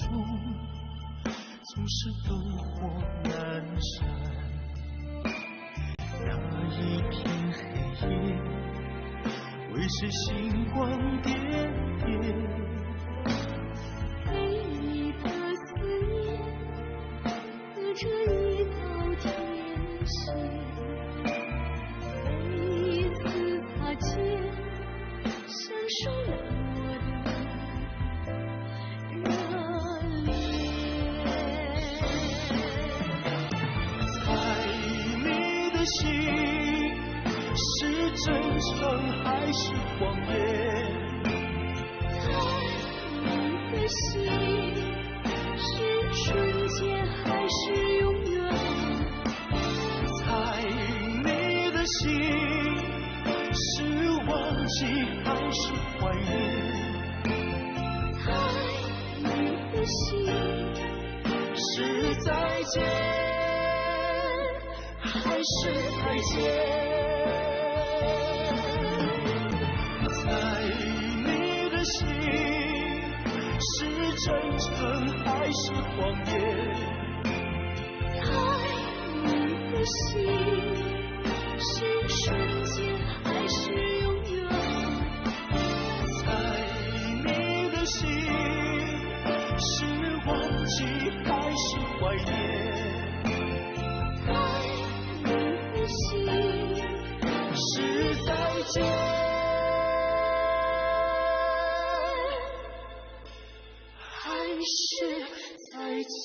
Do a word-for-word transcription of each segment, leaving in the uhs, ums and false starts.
总是灯火阑珊，那一片黑夜，为谁星光点点？对你的思念，隔着一道天线，每一次擦肩， 闪烁冷漠的热烈。猜你的心是真诚还是谎言？猜你的心是瞬间还是永远？猜你的心 是忘记还是怀念？猜你的心，是再见还是再见？猜你的心，是真诚还是谎言？ 猜你的心，是瞬间还是永远？猜你的心，是忘记还是怀念？猜你的心，是再见还是再见？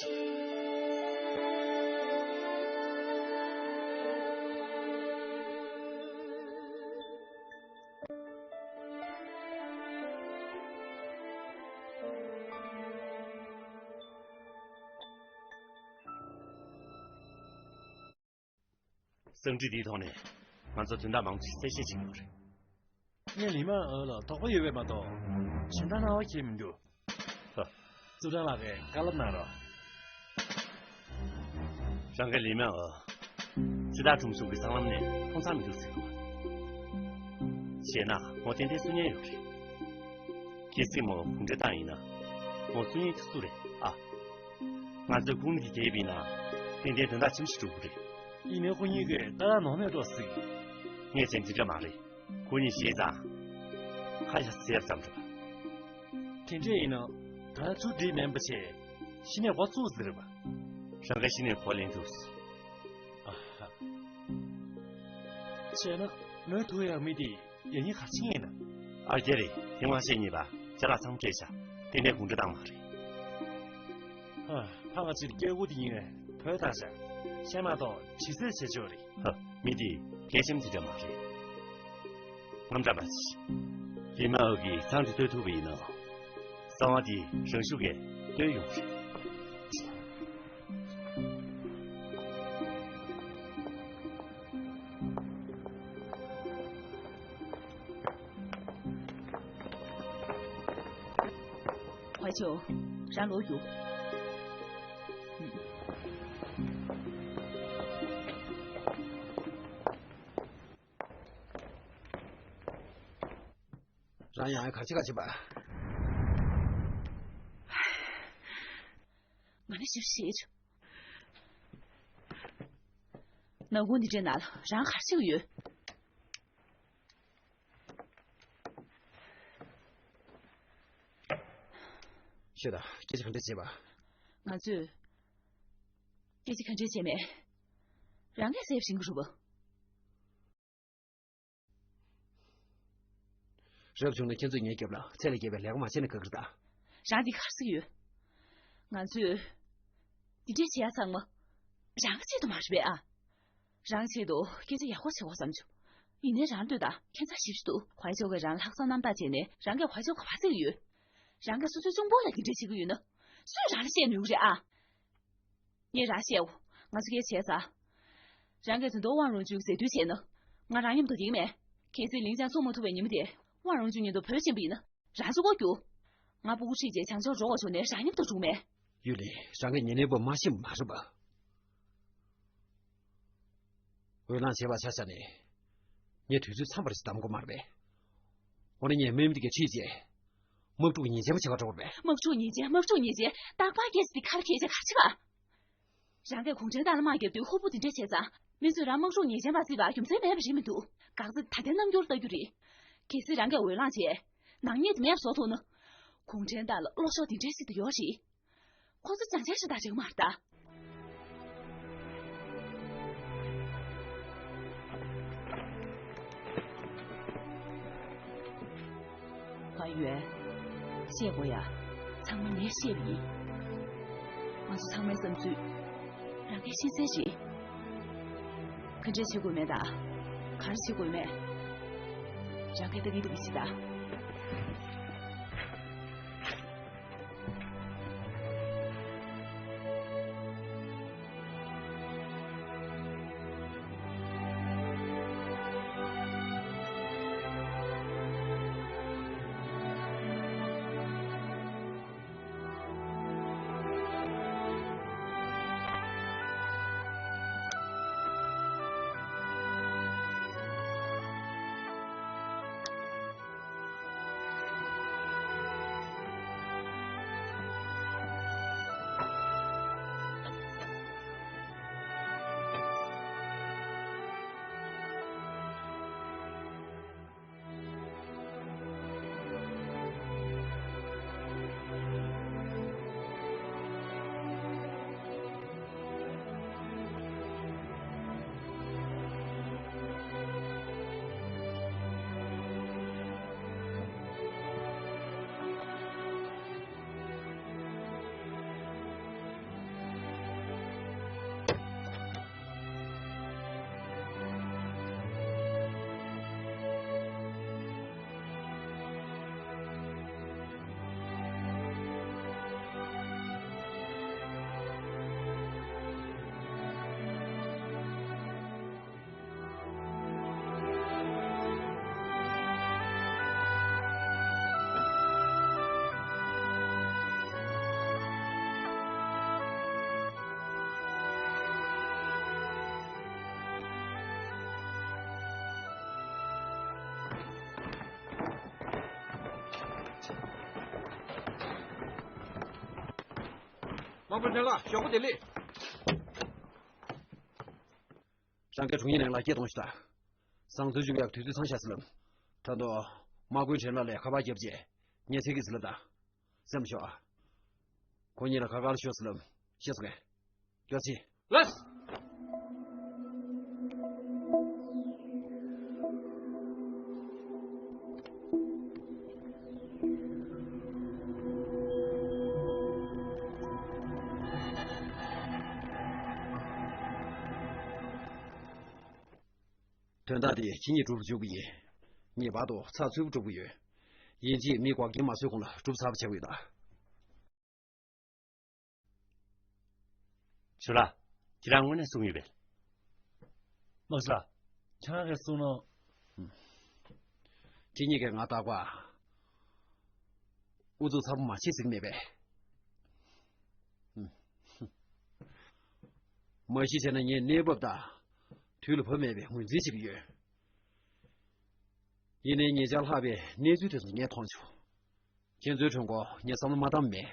གསང་འཕྲིན་འདིའི་ཐོག་ནས་ང་ཚོ་དོན་དག་མང་ཆེ་གསལ་བཤད་བྱེད་ཀྱི་ཡོད་རེད། ངས་ལི་མ་ཨོ་ལ་དོགས་པ་ཡོད་པས་མ་གཏོགས་གཞན་དག་སྣང་བ་འཁྱེར་མི་འདུག་ཧ། ཙུའུ་ཀྲང་ལགས་ཀྱིས་བཀའ་སློབ་གནང་རོགས། རང་གི་ལི་མ་ཨོ། ཙི་ཏཱ་ཁྲུང་ཆུང་གི་སྲང་ལམ་ནས་མཐོང་ཚར་མི་འདུག་ཟེར་གྱི་འདུག་བྱས་ན་མོ་ཏན་ཏན་སུན་ཉན་ཡོད་རེད། གལ་སྲིད་མོ་གུང་ཁྲན་ཏང་ཡིན་ན། མོ་སུན་ཉན་གྱི་སུ་རེད་ཨ། ང་ཚོའི་ཁོང་གཉིས་ཀྱི་རྒྱལ་ཡིན་ན། ཏན་ཏན་དོན་དག་ཆེན་པོ་ཞིག་འགྲུབ་ཀྱི་རེད། ཡིན་ནའི་ཁོ་གཉིས་ཀྱིས་ཏག་ཏག་ནང་ནས་འགྲོ་ཟེར་གི། ངས་བྱས་འདི་འདྲ་མ་རེད། ཁོ་གཉིས་ཞེད་ཙང་། ཁ་ཤས་ཟེར་བསམ་འགྲོ། དེ་འདྲས་ཡིན་ན། ད་ཚུར་འགྲིག་མེད་པ་བྱས། གཞི་ནས་གོ་བཙུགས་ཟེར་བ། རང་ག་གཞི་ནས་གོ་ལེན་འདུག་ཨ་ཧ། བྱས་ན་མོའི་ཐུག་ཡག་མི་དེ་ཡག་ཉེས་ག་རེ་ཡིན་ན། ཨ་རྒྱ་རེད། དེ་མ་བཤད་ཉེས་པ་ཅ་ལག་ཚང་མ་སྤྲད་བཞག་ཏན་ཏན་གུང་ཁྲན་ཏང་མ་རེད། ཨ་ཕ་ང་ཚོའི་སྐད་དགུ་དེ་ཡིན་བོད་ཐག་བཅད། བཤད་མ་གཏོགས་དྲི་ཟས་བྱེད་ཆོག་རེད། ཧ། མི་དེ་གལ་ཆེན་པོ་དེ་འདྲ་མ་རེད། ངམ་འདྲ་པ་ཅི། ལི་མ་ཨོ་གིས་ཚང་དེ་བཏོན་ཐུབ་པ་ཡིན་ན། གསང་བ་དེ་རང་ཤུགས་ཀྱིས་བཏོན་ཡོང་རེད། ཧོའེ་ཆོ། རང་ལོག་རྒྱུགས། རང་ཡང་ག་ཅི་ག་ཅི་པ། ང་ནི་ཞིབ་ཞིབ། ནག་ཁུང་འདི་འདྲའི་ནང་ལ་རང་ག་རེ་བྱེད་ཀྱི་ཡོད། ཤོད་དང་། སྐད་ཆ་ག་འདྲ་བྱེད་པ། ང་ཚོས་སྐད་ཆ་ག་འདྲ་བྱས་མེད། རང་གིས་གསལ་པོ་ཤེས་ཀྱི་རེད་པ། རབ་བྱུང་ན་ཁྱེད་ཚོས་ངའི་རྒྱབ་ལ་ཚད་ལས་བརྒལ་བའི་ལས་ཀ་མ་བྱས་ན་དགའ་གི་རེད་ད། རང་འདི་ག་རེ་ཟེར་གྱི་ཡོད། ང་ཚོས་འདི་འདྲས་བྱེད་ཡ་ཚང་མ་རང་གི་ཆེད་དུ་མ་རེད་པས་ཨ། རང་ཆེད་དུ་སྐད་ཆ་ཡག་པོ་བྱེད་དགོས་བསམ་བྱུང་། ཡིན་ནའི་རང་ལྟོས་དང་། ཁྱད་མཚར་ཞེ་པོ་ཅིག་འདུག་ཧོའེ་ཆོ་གིས་རང་ལ་ལྷག་བསམ་རྣམ་དག་བྱས་ནས་རང་གིས་ཧོའེ་ཆོ་ག་པར་བརྩི་གི་ཡོད། རང་གིས་སོ་སོའི་གཅུང་པོ་ལ་འདི་འདྲས་བྱེད་ཀྱི་ཡོད་ན། སུས་རང་ལ་བཤད་ནུས་ཀྱི་རེད་ཨ། ངས་རང་བཤད་འོ། ང་ཚོ་སྐད་ཆ་བྱས་ཚར། རང་གིས་དོན་དུ་ཝང་རུང་ཅུན་གྱི་ཟས་བསྡུར་བྱས་ན། ང་རང་མཉམ་དུ་འགྲིག་མེད། གལ་སྲིད་ལིན་ཅང་ཚོགས་མ་ཐུབ་པའི་ཉིན་མོ་དེ་ཝང་རུང་ཅུན་མཉམ་དུ་བོད་ཕྱིན་པ་ཡིན་ན། རང་ཚོ་སྒོ་རྒྱུག་ང་སྤུ་གུ་ཁྲིད་བྱས་བྱང་ཕྱོགས་འགྲོ་དགོས་བྱུང་ནའི་རང་མཉམ་དུ་འགྲོ་མེད། ཡུ་ལི། རང་གིས་ཉེ་གནས་པོ་མ་ཤེས་པ་མ་རེད་པ། འོས་ལངས་བྱས་པ་ཆ་བཞག་ནས། ངས་དུས་ཚོད་འཚམས་པར་ཞིག་གདམ་དགོས་མ་རེད་པས། འོ་ན་ངས་མི་མི་དེ་གའི་ཁྲིད་བྱས། དམག་འཁྲུག་ཉེས་ཅན་པ་བྱེད་པ་འདྲ་བོ་རེད་པས། དམག་འཁྲུག་ཉེས་ཅན། དམག་འཁྲུག་ཉེས་ཅན། རྟག་པར་རྒྱལ་སྲིད་འདི་ཁ་ར་ཁྱེར་བྱས་ག་རེ་བྱེད་པ། རང་གིས་གུང་ཁྲན་ཏང་ལ་དམག་བརྒྱབ་དུས་ཧུར་པོ་འདི་འདྲས་བྱས་ཙང་མི་ཚོས་རང་དམག་འཁྲུག་ཉེས་ཅན་པ་བརྩིས་པ་རྒྱུ་མཚན་མེད་པ་རེད་མི་འདུག། ག་ཚོད་ད་ལྟའི་རྣམ་འགྱུར་ལྟ་རྒྱུ་རེད། གལ་སྲིད་རང་གིས་འོས་ལངས་བྱས། ནག་ཉེས་དེ་མེད་པ་བཟོ་ཐུབ་ན། གུང་ཁྲན་ཏང་ལ་བློ་ཤོག་འདི་འདྲས་ཞིག་ཏུ་ཡོད་རེད། ཁོ་ཚོ་ཅང་ཅང་ཞིག་ད་རེག་མར་ད། ང་ཡོད། བཤད་དགོས་ཡ། ཚང་མ་ངས་བཤད་པ་ཡིན། ང་ཚོ་ཚང་མའི་བསམ་ཚུལ་རང་གིས་ཤེས་གསལ་རེད། ག་འདྲས་བྱེད་དགོས་མེད་ད། ག་རེ་བྱེད་དགོས་མེད། རང་གིས་ལྟ་གི་འདུག་གི་ཅི་ད། དམག་དཔོན་ཁྲེན་ལགས། ཞོགས་པ་བདེ་ལེགས། རང་གིས་དྲུང་ཡིག་ལན་ལ་སྐད་གཏོང་ཞིག་དང་། བཟང་བཙོན་བཅུག་ཡག་དུས་ཚོད་ཚང་ཤག་ཟེར་ལབ། ད་དུང་དམག་དཔོན་ཁྲེན་ལགས་ལ་ཁ་པར་བརྒྱབ་རྗེས་ངས་འཚོལ་གྱི་ཟེར་ལབ་དང་། སེམས་ཤོག་ཨ། ཁོ་གཉིས་ལ་ཁ་ཁ་ལ་ཤོག་ཟེར་ལབ། ཤེས་སོང་ངས། ཡོད་ཚེ། ལགས། དོན་དག་དེ་ཁྱེད་ཉིད་སྒྲུབ་འཇུག་གི་ཡིན། ངེས་པར་དུ་ཚགས་ཚུད་པོ་སྒྲུབ་ཀྱི་ཡོད། ཡིན་གཅིག་མི་འགོག་རྐྱེན་མ་བཟོས་གོང་ལ་སྒྲུབ་ཚར་བ་བྱ་དགོས་ད། ཇོ་ལགས། ཁྱེད་རང་དངོས་གནས་གསུངས་ཡོད་པས། དམག་ཞི་ལགས། ཁྱེད་རང་གིས་གསུངས་ནོ། ཁྱེད་གཉིས་ཀས་ང་བརྟག་པ། ཨུ་ཚུགས་ཚ་པོ་མ་བྱེད་ཟེར་གྱི་མེད་པས། མ་གཞི་བྱས་ན་ངས་གནས་བབ་དང་། དུས་ལ་བབ་མེད་པའི་ངོས་འཛིན་བྱེད་ཀྱི་ཡོད། ཡིན་ནའི་ཉེ་ཆར་ལྷག་པའི་གནས་ཚུལ་དེ་ཚོ་ངས་མཐོང་བྱུང་། ཁྱེད་ཚོའི་གྲོས་འགོ་ངས་བསམ་བློ་མ་བཏང་མེད།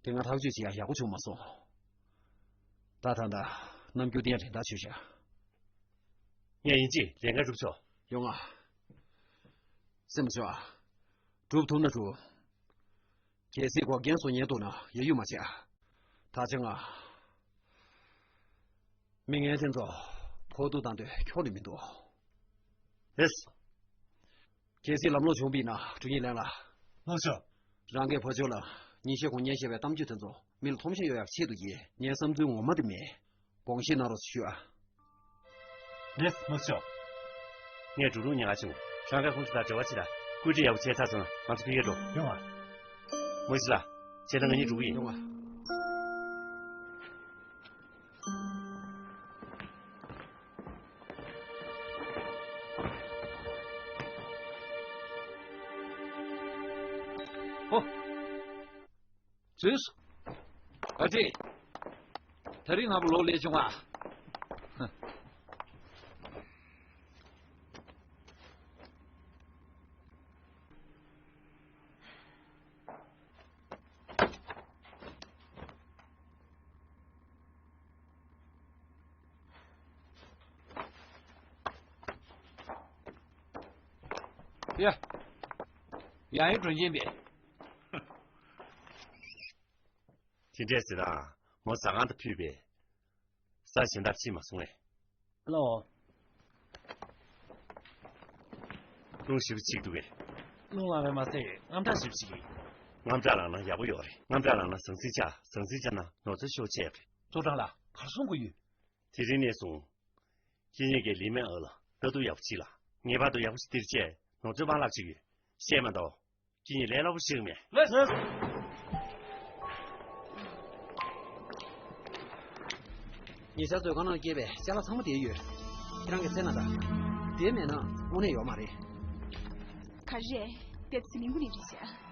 དེ་སྔ་ཐག་གཅོད་བྱེད་ཡ་ཡག་པོ་བྱུང་མ་སོང་། ད་ད་ད་རྣམ་འགྱུར་ལྡན་རེ་འདའ་བྱོས་ཤག་ངས་ཡིན་གཅིག་ལས་ཀ་སྒྲུབ་ཆོག་ཡོང་ང་། སེམས་ཆོག་ཨ། སྒྲུབ་ཐུབ་ན་སྒྲུབ། གལ་སྲིད་འགོག་རྐྱེན་བཟོ་ཉེན་འདུག་ན་ཡ་ཡུལ་མ་བྱེད་ཨ། ད་ཆ་ང་། མི་ངན་དེ་ཚོ་ཕོག་ཐུག་བཏང་དུས་ཁྱོན་ནས་མི་འདུག་ཨེས། གལ་སྲིད་ལམ་ལྷོང་བྱུང་བ་ཡིན་ན་དྲུང་ཡིག་ལན་ལ། ལགས་སོ། རང་གིས་ཕར་ཕྱོགས་ལ་ཉིན་ཤས་གོང་ངས་བཤད་པའི་གཏམ་རྒྱུད་དེ་ཚོ་མི་ལ་མཐོང་ཆེན་ཡོང་ཡག་ཆེད་དུ་ཡིན། ངའི་བསམ་ཚུལ་ངོ་མ་དེ་མིན། དགོངས་བཞེས་གནང་རོགས་ཞུ་ཨ། ལགས་དམག་ཞི། ངས་འགྲོ་ལུགས་ཉེན་ཁ་བྱུང་། རང་གིས་ཁོང་ཚོ་དང་འབྲེལ་བ་བྱེད་དང་། བཀོད་སྒྲིག་ཡག་པོ་བྱས་ཚར་སོང་ན་ང་ཚོ་ཕ་གིར་འགྲོ། ཡོང་ཨ། དམག་ཞི་ལགས། བྱས་ན་ང་གཉིས་འགྲོ་གི་ཡིན། ཡོང་ཨ། ཨོ། ཙུས། ཨ་ཙི། ད་རིང་ང་བུ་ལོག་སླེབས་བྱུང་ཨ། ཧ། ཡ། ཡང་ཡང་སྒྲོན་གྱིན་པས། དེ་འདྲས་ཟེར་ན་ངོ་ཟ་ཁང་དུ་ཕུད་པས། ས་གཞན་དག་ཕྱིན་མ་སོང་ངས། ལོ། རླུང་ཞིབ་ཅིག་འདུག་གས། རླུང་ལངས་པས་མ་ཚད་དངངས་སྐྲག་ཞིབ་ཅིག་གིས། དངངས་སྐྲག་ལངས་ན་ཡག་པོ་ཡོད་རེད། དངངས་སྐྲག་ལངས་ན་ཟང་ཟིང་ཆགས། ཟང་ཟིང་ཆགས་ན་ནོར་འཛོལ་ཤོག་ཆད་རེད། ཙོ་ཀྲང་ལགས་གར་སོང་དགོས་ཡོད། དེ་རིང་ནས་བཟུང་། ཁྱེད་གཉིས་ཀྱིས་ལི་མེ་ཨོ་ལ་ལྟ་རྟོག་ཡག་པོ་བྱེད་ལ། ངེས་པར་དུ་ཡག་པོ་ཞིག་སྟེར་བྱས་ནོར་འཛོལ་མ་ལབ་ཅིག་ཡོད། ཤེས་མ་གཏོགས། ཁྱེད་གཉིས་ལས་སླ་པོ་ཞིག་མེད། ལགས་སོ། ཉེ་ཆར་མཛོད་ཁང་ནང་སྐྱེས་པའི་ཅ་ལག་ཚང་མ་དེར་ཡོད། ཁྱེད་རང་གིས་བཙལ་ན་ད། དེ་མེད་ན་དངོས་གནས་ཡོད་མ་རེད། ག་རེ་རེད། དེབ་ཟི་ལིང་གུ་ནས་བྲིས་ཤག་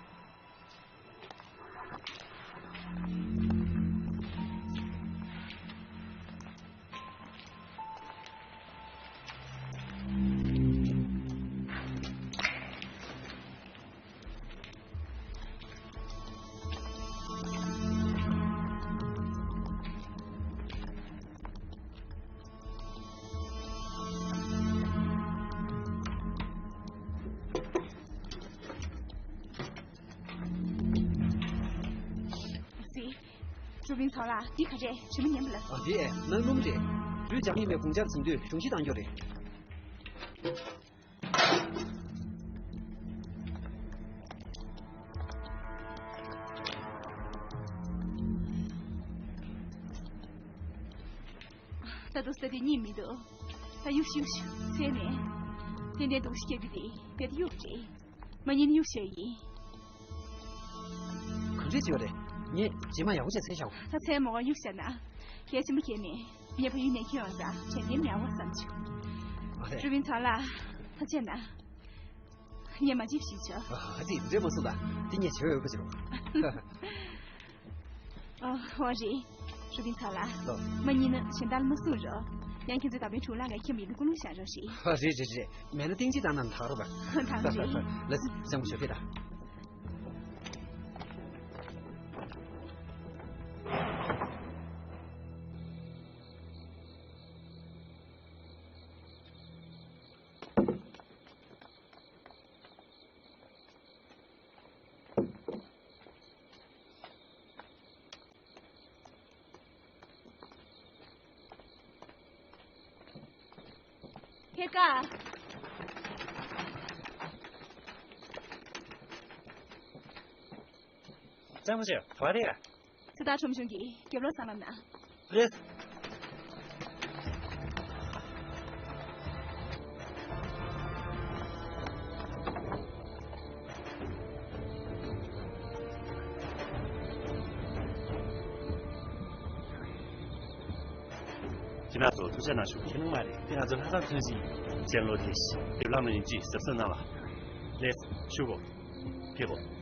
སི། ཀྲུ་པིན་ཚང་ལགས། འདི་ག་རེ་རེད། དྲི་མ་ཉན་པ་ལ། ཨ། འདི་ནང་སྣུམ་རེད། དུས་འཇམ་ཡིན་པའི་གུང་ཇག་འཛིན་དུས་གཞུང་བཞེས་བཏང་རྒྱུ་རེད། ད་དུང་ས་དེ་གཉིད་མི་འདུག་ད་གཡུག་ཤིག་གཡུག་ཤིག་འཚལ་ནས། ཏན་ཏན་སྡུག་ཤི་རྒྱག་རྒྱུ་དེ་དཔེ་ད་གཡུག་རེད། མ་ཉན་གཡུག་ཤོས་ཡིན། གང་འདྲས་བྱེད་པ་རེད། ངས་རྗེས་མ་ཡག་པོ་བྱས་འཚལ་བཞག་གོ། ད་འཚལ་མོ་ག་གཡུག་བཞག་ན། གལ་ཆེན་པོ་གལ་མེད། ངས་ཕ་ཡུལ་ནས་ཁྱོད་ཡོང་ཙང་དྲན་རྟེན་མེད་པ་བསམ་བྱུང་། ཨ་རེད། ཀྲུ་པིན་ཚང་ལགས། ཐུགས་རྗེ་གནང་། ངས་མ་བྱེད་ཞིག་བྱོས། ཨ། དེ་འདྲས་མ་གསུངས་ད། དེ་ངས་བྱེད་འོས་པ་ཅི་རུང་། ཨ། འོ་རེད། ཀྲུ་པིན་ཚང་ལགས། ལོ། མ་ཉན་ན་གཞན་དག་ལ་མ་གསུང་རོགས། ཡང་ཁྱེད་ཚོའི་ད་ཕན་ཁྲུང་ལག་ལ་ཁྱིམ་ཡིན་ན་ཀུན་སློང་བཞག་རོགས་ཞེས། ཨ། རེད་རེད་རེད། མེད་ན་ཏིང་ཅི་དང་ནང་ཐག་རོགས་པ། ཐང་རེད། ལགས་སོ། བྱང་བ་ཞོགས་ཕེ་ད། ཕེ་ཀ། ལྕམ་ཆེ། བ་རེད། ཚེ་ཐར་ཁྲོམ་གཞུང་གི་རྒྱབ་ལོགས་སྲང་ལམ་ན། རེད། ཁྱེད་རང་ཚོ་ཐུགས་རྗེ་གནང་ཞུ། ཁྱེད་རང་མ་རེད། དེ་ང་ཚོ་ལྷ་ས་ཚུན་ཆད་གཅེན་ལོ་དེ་ཞིག་དེབ་ལམ་ལ་ཡིན་གཅིག་གཟབ་གཟབ་གནང་བ། ལེགས། ཞུ་གོ། ཕེབས་གོ།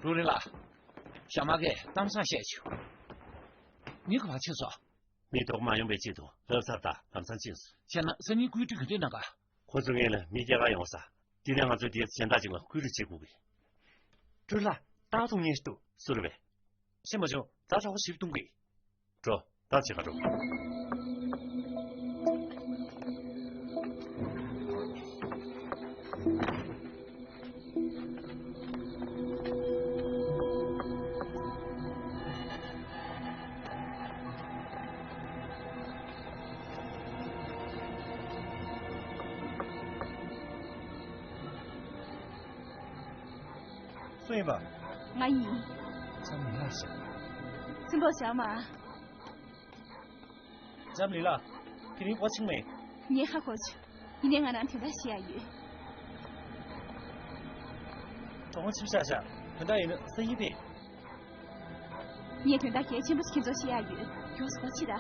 རུ་རིན་ལགས། ཞྭ་དམར་གས་གཏམ་བཟང་བཤད་བྱུང་། ངའི་ག་པར་ཕྱིན་སོང་། མི་ཐོག་མ་ཡོང་པའི་ཆེད་དུ་ལྷ་སར་དང་ལམ་སང་ཕྱིན་སོང་། བྱས་ན་སང་ཉིན་སྐུལ་ཁྲིད་ག་འདྲས་གནང་ག། ཁོ་ཚོ་སྔོན་ལ་མི་སྐྱེལ་ག་ཡོང་ས། དེ་ནས་ང་ཚོས་དེའི་གཞན་དག་ཅིག་ལ་སྐུལ་ཁྲིད་བྱེད་དགོས་གི། སྤྲུལ་ལགས། ཏག་ཏག་ཉན་ཞིག་འདུག་སུ་རེད་པས། ཤེས་མ་བྱུང་། ད་གྲོགས་པོ་ཞིག་གཏོང་གི། འགྲོ། ད་ཅི་ག་འགྲོ། སུ་ཡིན་པ། ང་ཡིན། ལྕམ་ལི་ལགས་ཤག། སེམས་པ་བྱ་མ། ལྕམ་ལི་ལགས། དེ་རིང་ཨོ་ཆིང་མེད། ངས་ཧ་གོ་བྱུང་། ཡིན་ནའི་ང་རང་དོན་དག་བཤད་ཡ་ཡོད། དོ་དགོང་ཕྱི་ཤག་ཤག། དོན་དག་ཡིན་ན་སང་ཉིན་ཕེབས། ངས་དོན་དག་གལ་ཆེན་པོ་ཞིག་ཁྱེད་ཚོར་བཤད་ཡ་ཡོད། མགྱོགས་སུ་གོ་ཕྱིས་ད།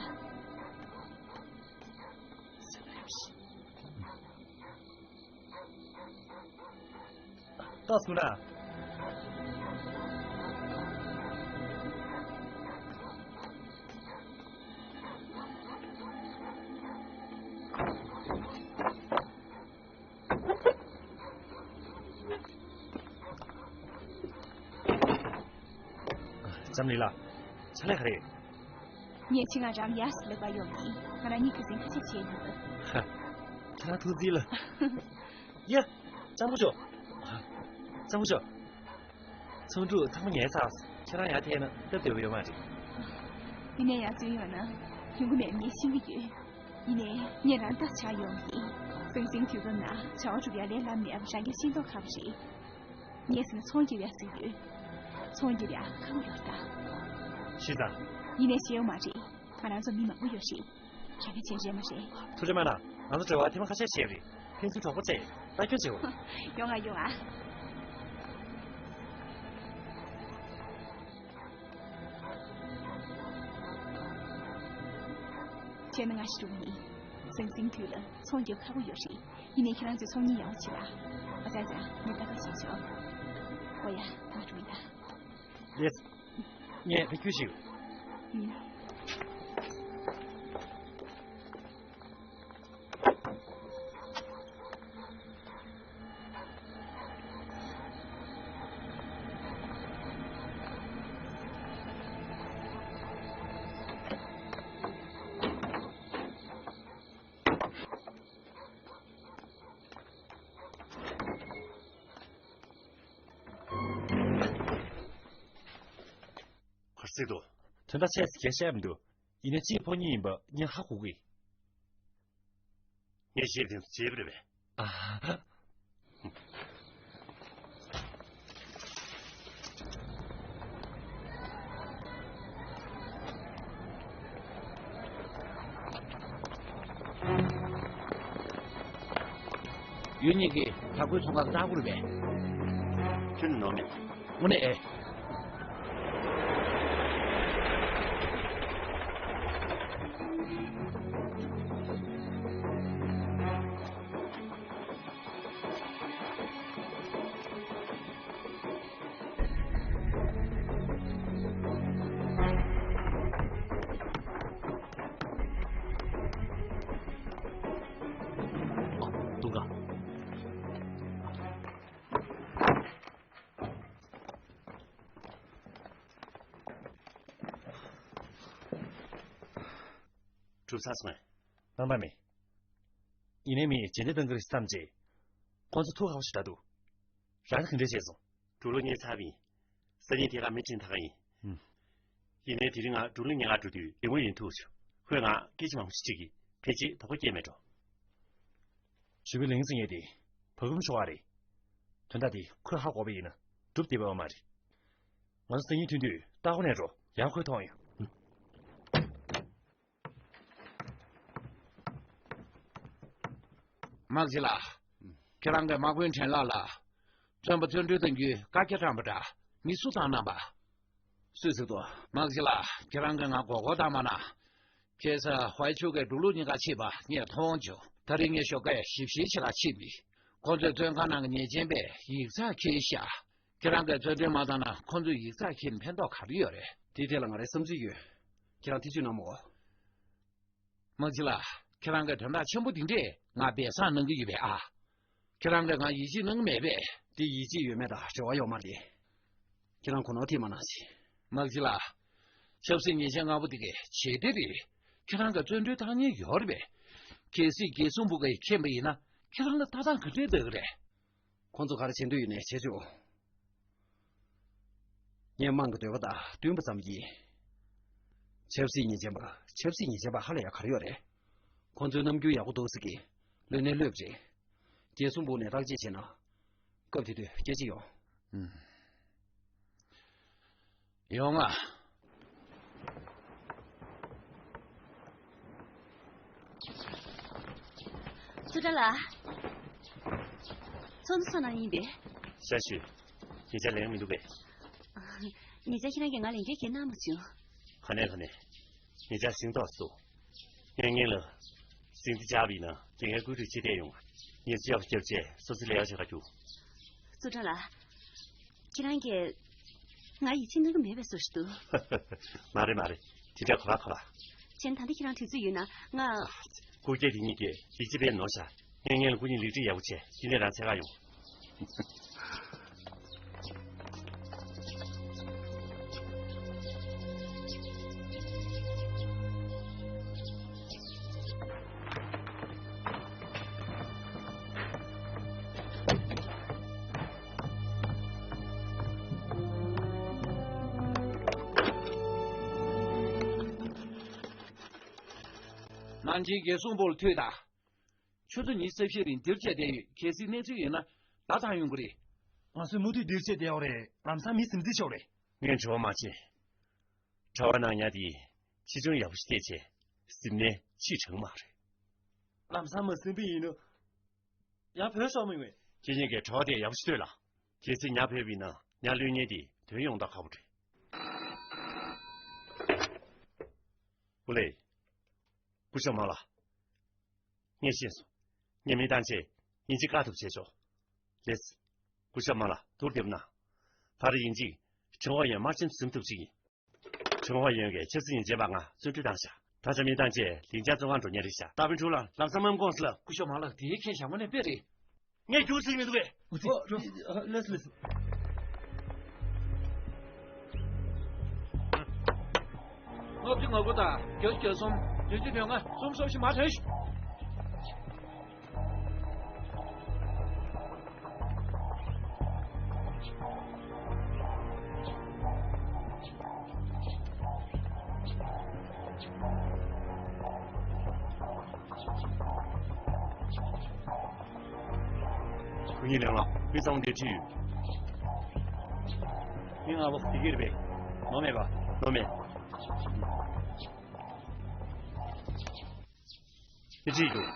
ཏོག་ཙམ་ན། འཛམ་གླིང་ལགས། ཕྱག་ལས་ག་རེ། ངས་ཆེད་མངགས་རང་ཡར་ལེགས་པར་ཡོང་ཡིན། ང་རང་གཉིས་ཁ་སེང་ཁ་ཤས་བྱས་ཡོང་། ཧ། ཁྱེད་རང་ཐུགས་རྗེ་ལ། ཡ། སྤྱང་པོ་ཤོག་སྤྱང་པོ་ཤོག་ཚོང་ཕྲུག་ཚང་མ་ཉལ་ཚར། ཁྱེད་རང་ཡར་ཐལ་ན་སྟབས་བདེ་པོ་ཡོད་མ་རེད། ཡིན་ནའི་ཡར་བཙོན་ཡོང་ན་ཡོང་གི་མེད་ངས་ཤེས་ཀྱི་ཡོད། ཡིན་ནའི་ངས་རང་ལྟ་ཆགས་ཡོང་གི། ཟང་ཟིང་དུས་སྐབས་ན་བྱ་བ་སྒྲུབ་ཡ་ལས་ལམ་མེད་པ་རང་གིས་ཤེས་མདོག་ཁ་པོ་རེད། ངས་ཟེར་ན་ཚོང་རྒྱབ་ཡ་ཟེར་ཡོད། ཚོང་རྒྱབ་ཡ་ཁག་པོ་ཡོད་ད། ཤེས་ད། ཡིན་ནའི་ཤེས་ཡོད་མ་རེད། ང་རང་ཚོ་མི་མང་པོ་ཡོད་རེད། གལ་ཆེན་རེད་མ་རེད། ཐུགས་རྗེ་མ་གནང་། ང་ཚོ་འབྲེལ་བ་ཐེངས་མ་ཁ་ཤས་བྱས་རེད། ཕན་ཚུན་གྲོགས་པོ་བཙལ། ལྟ་སྐྱོང་བྱེད་འོ། ཡོང་ང་ཡོང་ང་། བྱས་ན་ང་ཞིག་འགྲོ་གི་ཡིན། ཟང་ཟིང་དུས་ལ་ཚོང་རྒྱབ་ཁག་པོ་ཡོད་རེད། ཡིན་ནའི་ཁྱེད་རང་ཚོས་ཚོང་གཉེར་ཡག་པོ་བྱེད་ལ། ཨ་ཙ་ཙ། ངས་ལྟ་སྐོར་བྱེད་ཆོག་འོ་ཡ། ད་འགྲོ་ཡིན་ད། ལེགས། ངས་ཕ་ཁྱུ་ཞིག་གར་སྲིད་དོ། དོན་དག་ཆེ་ཙམ་གས་བཤད་མི་འདུག་ཡིན་ནའི་ཅིའི་ཕོ་ཉིད་ཡིན་པ་ངས་ཧ་གོ་གི། ངས་བཤད་དེ་བྱས་པ་རེད་པས། ཨ། ཡུལ་གཉིས་ཀྱི་དར་གོས་ཚོང་ཁང་ལྟ་བུར་བས། ཁྱོད་ནི་ནོར་མེད། དངོས་གནས་ཨེ། ཨ། དུང་དཀར། གྲུབ་ཚར་སོང་ངས། གནང་དགོས་མེད། ཡིན་ནའི་མིས་རྗེས་འདེད་གཏང་གི་རེད་བསམ་རྗེས། ཁོང་ཚོ་ཐུགས་ཁག་པོ་ཞིག་ད་འདུག་རང་གིས་ག་འདྲས་བྱས་སོང་། འབྲུག་ལོ་གཉེར་ཚར་བ་ཡིན། སང་ཉིན་དེ་ག་མི་ཁྲིད་ཐག་ཡིན། ཨུམ། ཡིན་ནའི་དེ་རིང་ང་འབྲུག་ལོ་ཉེ་ག་འགྲོ་དུས་ལས་ངོ་ཡིན་ཐུག་བྱུང་། ཁོས་ང་སྐད་ཆ་མང་པོ་ཞིག་དྲིས་ཀྱིས་ཕལ་ཆེར་དོགས་པ་སྐྱེས་མེད་འགྲོ། ཞུ་བའི་ལན་ཟེར་མཁན་དེ་བག་འཁུམས་ཤོར་བ་རེད། དོན་དག་དེ་ཁོས་ཧ་གོ་བ་ཡིན་ན་འགྲུབ་བདེ་བ་མ་རེད། ང་ཚོ་སང་ཉིན་ཐུག་དུས་ལྟ་སྐོར་ནས་འགྲོ། ཡང་ཁོས་མཐོང་ཡོང་། དམག་སྤྱི་ལགས། ཁྱེད་རང་གིས་དམག་དཔོན་ཁྲེན་ལགས་ལ་བཙོན་པ་བཙོན་གྲོལ་གཏང་རྒྱུའི་བཀའ་རྒྱ་བཀྲམ་པ་འདྲ་མི་སུ་བཏང་གནང་པ། སུས་ཟེར་འདུག་དམག་སྤྱི་ལགས། ཁྱེད་རང་གིས་ང་མགོ་སྐོར་བཏང་མ་གནང་། ཁ་སང་ཝའི་ཆུ་གིས་འབྲུག་ལུགས་གཉིས་ཀ་ཕྱིན་པ་ངས་མཐོང་བྱུང་། ད་རེས་ངས་ཞོགས་ཀས་ཞིབ་བཤེར་བྱེད་ག་ཕྱིན་པ་ཡིན། ཁོང་ཚོས་བཙོན་ཁང་ནང་གི་ཉེས་ཅན་པས་ཡིག་ཚགས་འཁྱེར་ཤག་ཁྱེད་རང་གིས་བཙོན་གྲོལ་མ་བཏང་ན་ཁོང་ཚོས་ཡིག་ཚགས་འཁྱེར་ནས་ཕན་ཐོགས་ག་རེ་ཡོད་རེད། དེའི་ཐད་ལ་ང་རའི་བསམ་ཚུལ་ཡོད། ཁྱེད་རང་ཐེ་བྱུས་གནང་མོ། དམག་སྤྱི་ལགས། ཁྱེད་རང་གིས་དོན་དག་ཆེན་པོ་འདི་འདྲས་ང་སྦས་གསང་གནང་གི་ཡོད་པས་ཨ། ཁྱེད་རང་གིས་ང་ཡིད་ཆེས་གནང་གི་མེད་པས། དེ་ཡིད་ཆེས་ཡོད་མེད་དང་འབྲེལ་བ་ཡོད་མ་རེད། ཁྱེད་རང་གོ་ནོར་ཐེབས་མ་གནང་ཞིག་དམག་སྤྱི་ལགས། ཆབ་སྲིད་ཉེས་ཅན་ལྔ་པོ་དེ་གའི་བྱེད་གཏེ་རེད། ཁྱེད་རང་གིས་བཙོན་གྲོལ་བཏང་མཁན་ཡོད་རེད་པས། གལ་སྲིད་རྒྱལ་སྲུང་པུའུ་གིས་མཁྱེན་པ་ཡིན་ན་ཁྱེད་རང་ལ་ལྟ་སྟངས་ག་འདྲས་འདུག་གི་རེད། ཁོང་ཚོ་ག་རེ་བྱེད་འདོད་ཡོད་ནའི་བྱེད་ཆོག་ངས་དམངས་ཀྱི་འདོད་པ་དང་བསྟུན་པ་ཙམ་ཡིན། ཆབ་སྲིད་ཉེས་ཅན་པ་ཆབ་སྲིད་ཉེས་ཅན་པ་ཧ་ལས་ཡ་ག་རེ་ཡོད་རེད། ཁོང་ཚོའི་རྣམ་འགྱུར་ཡག་པོ་འདུག་ཟེར་གི། ལོས་ནས་ལོས་རེད། རྒྱལ་སྲུང་པུའུ་ནས་བརྟག་དཔྱད་བྱས་ན། སྐབས་དེ་དུས་སྐད་ཆ་ཡོང་། ཨུམ། ཡོང་ང་། སུ་ཏྲ་ལགས། ཚོགས་འདུ་ཚོགས་གནང་ཡིན་པས། ཤ་ཤི། ཉེ་ཆར་ལན་མི་འདུག་པས། ཉེ་ཆར་ཁྱེད་རང་གིས་ང་ལན་འཁེལ་གྱིས་གནང་མ་བྱུང་། ག་ནས་ག་ནས། ཉེ་ཆར་ཟིང་ཐོག་སུ། ངས་ངེད་ལ། ཟིང་འདི་བཅག་པ་ཡིན་ན་རྒན་ངའི་སྐུ་དྲུང་ཕྱིར་བསྡད་ཡོང་། ངས་ཚུར་ཡག་པོ་བསྐྱབ་བྱས་སོ་སོའི་ལས་ཀ་བྱེད་ག་རྒྱུགས། སུ་ཏྲ་ལགས། ཁྱེད་རང་གིས་ང་ཡིད་ཆེས་གནང་གི་མེད་པའི་བཟོ་ཞིག་འདུག་མ་རེད་མ་རེད། དེ་འདྲ་ག་པར་ག་པར། བྱས་ན་ད་ལྟ་ཁྱེད་རང་དུས་ཚོད་ཡོད་ན་ང་། སྐུ་སྐྱེ་དེ་གཉིས་ཀྱིས་ཡིད་ཆེས་དཔེ་ནོར་ཤག་ངས་ངེད་ལ་སྐུ་ཉིད་ལེགས་སྒྲིག་ཡག་པོ་བྱས་དེ་ནས་རང་འཚོལ་ག་ཡོང་། ཨན་ཅིའི་རྒྱལ་སྲུང་པོ་ལ་ཐུག་དང་། ཆུ་ཚོད་ཉི་ཤུ་རྩ་བཞི་རིང་འདིར་བཅད་བསྡད་ཡོད། གལ་སྲིད་གནས་ཚུལ་ཡོད་ན་ད་ཐག་ཡོང་གི་རེད། ང་ཚོས་མུ་མཐུད་འདིར་བཅད་བསྡད་ཡོད་རེད། ལམ་སང་མི་ཟིན་བརྩི་ཆོག་རེད། ངས་བྲོ་བ་མ་བྱེད། གྲྭ་བ་ནང་ཉ་དེ་ཕྱིས་འབྱུང་ཡག་པོ་ཞིག་བལྟས་བྱས་ཟིན་ནས་ཕྱིས་དྲག་མ་རེད། ལམ་སང་མ་ཟིན་པ་ཡིན་ན། ཡང་བོད་སོག་མི་ངོས། ཁྱེད་གཉིས་ཀས་གྲྭ་བ་དེ་ཡག་པོ་ཞིག་ལྟོས་ལ། གལ་སྲིད་ཉ་བོས་པ་ཡིན་ན་ཉ་ལུས་ཉེ་དེ་དོན་ཡོང་ད་ཁག་པོ་རེད། ཨུ་ལེ། སྐུ་ཞབས་མ་ལགས། ངས་ཤེས་སོང་། ངས་མི་བཏང་བྱས་ཡིན་གཅིག་བཀག་ཐུབ་བྱས་ཆོག་ལེས། སྐུ་ཞབས་མ་ལགས་ཐུགས་བདེ་པོ་གནང་། ད་རེས་ཡིན་གཅིག་ཁྲིན་ཧྭ་ཡོན་དམར་ཆེན་དུ་ཟིན་ཐུབ་ཅིག་ཡིན། ཁྲིན་ཧྭ་ཡོན་གྱིས་ཆབ་སྲིད་ཡིན་བྱས་པ་ང་བཙོན་གྲོལ་བཏང་བཞག་ད་ཆ་མི་བཏང་བྱས་ལིང་ཅང་བཙོན་ཁང་འགྲོ་ཉེན་རེད་བཞག་ཏཱ་ཕིན་ཁྲུའུ་ལགས་ལམ་སང་མ་དགོངས་སུ་ལ། སྐུ་ཞབས་མ་ལགས་དེའི་ཁྱད་བཞག་དངོས་གནས་དཔེ་རེད། ངས་རྒྱུགས་ཟེར་མི་འདུག་གས། ཨོ་ཙི། ཨོ། ཨ། ལེས་ལེས། ལྔ་བཅུ་ང་དགུ་དང་བརྒྱད་ཅུ་གྱ་གསུམ། བདུན་ཅུ་དོན་ལྔ། གསུམ་སོ་བཞི་མར་ཐོན་ཤོག་ཁུ་ཉིན་ལེང་ལ་མི་ཚང་འདིར་ཁྲིད་ཡོད། མི་ལྔ་པོ་དེ་གིར་པས། ནོར་མེད་པ། ནོར་མེད། མི་ཁྲིད་འདུག་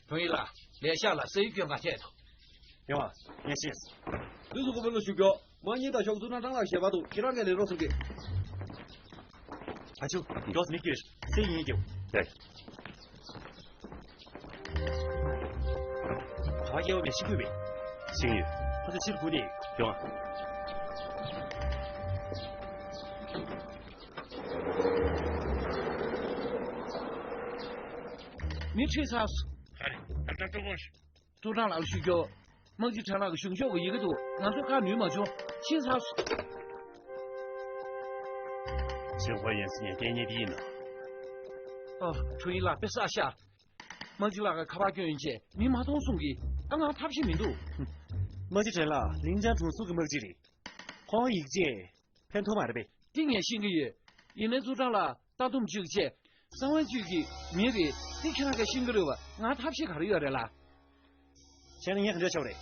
ཁྲུང་ཡི་ལགས། ལས་ཤག་ལ་སའི་སྐྱོན་ག་ཐད་དོ། ཡོང་བ། ངས་ཤེས། ལུས་སུ་གོ་བོ་ལ་ཞུ་རྒྱོ། མ་གཉིས་དང་ཤོག་ཚུར་ན་ཀྲང་ལགས་ཞལ་པར་འདུག་ཁྱེད་རང་གིས་ལེན་རོགས་གསུང་གི། ཨ་ཆུ། མགྱོགས་མི་སྐྱོད། སའི་ཡིན་རྒྱོ། ཡ། ག་བ་སྐྱེ་བ་མེད་ཤི་དགོས་པས། ཤིང་ཡོད། ཁོ་ཚོ་ཕྱིར་སྒུག་ནས་ཡོང་ཨ། མི་ཁྲིད་ཚར་སོང་། ཨ་རེ། ད་ལྟ་སྤྲོ་པོ། ཙུའུ་ཀྲང་ལགས་ལ་ཞུ་རྒྱུ། དམག་སྤྱི་ཁྲེན་ལགས་ཀྱི་གཞུང་ཕྱོགས་ཀྱི་ཡི་གེ་འདུག་ང་ཚོ་བཀག་ནུས་མ་བྱུང་། ཕྱིན་ཚར་སོང་། ཆེན་ཧོ་ཡན་སི་ངས་བསྟན་ཉེས་འདི་ཡིན་ནོ། ཨ། ཁྲུང་ཡི་ལགས་དཔེ་བསགས་ཤག་དམག་སྤྱི་ལགས་ཀྱིས་ཁ་པར་བསྐྱོན་ཡིན་ཅེས་མི་མ་མཐོང་གསུང་གི། ཨ། ང་ཐབས་ཤེས་མི་འདུག་དམག་སྤྱི་ཁྲེན་ལགས་ལིང་ཅང་གྲོང་ཚོ་གི་དམག་སྤྱི་རེད། ཁོང་ཡིག་ཆས་ཕན་ཐོགས་མ་རེད་པས། དེ་ངས་ཤེས་ཀྱི་ཡོད། ཡིན་ནའི་ཙུའུ་ཀྲང་ལགས་ལྟ་འདོམས་ཅུས་ཀྱི་གསང་བའི་ཅུས་ཀྱི་མི་རེད། དེ་ཁྱེད་རང་གིས་ཤེས་ཀྱི་རེད་བ། ང་ཐབས་ཤེས་ག་རེ་ཡོད་རེད་ལ། བྱས་ན་ངས་ག་འདྲ་བྱ་བ་རེད།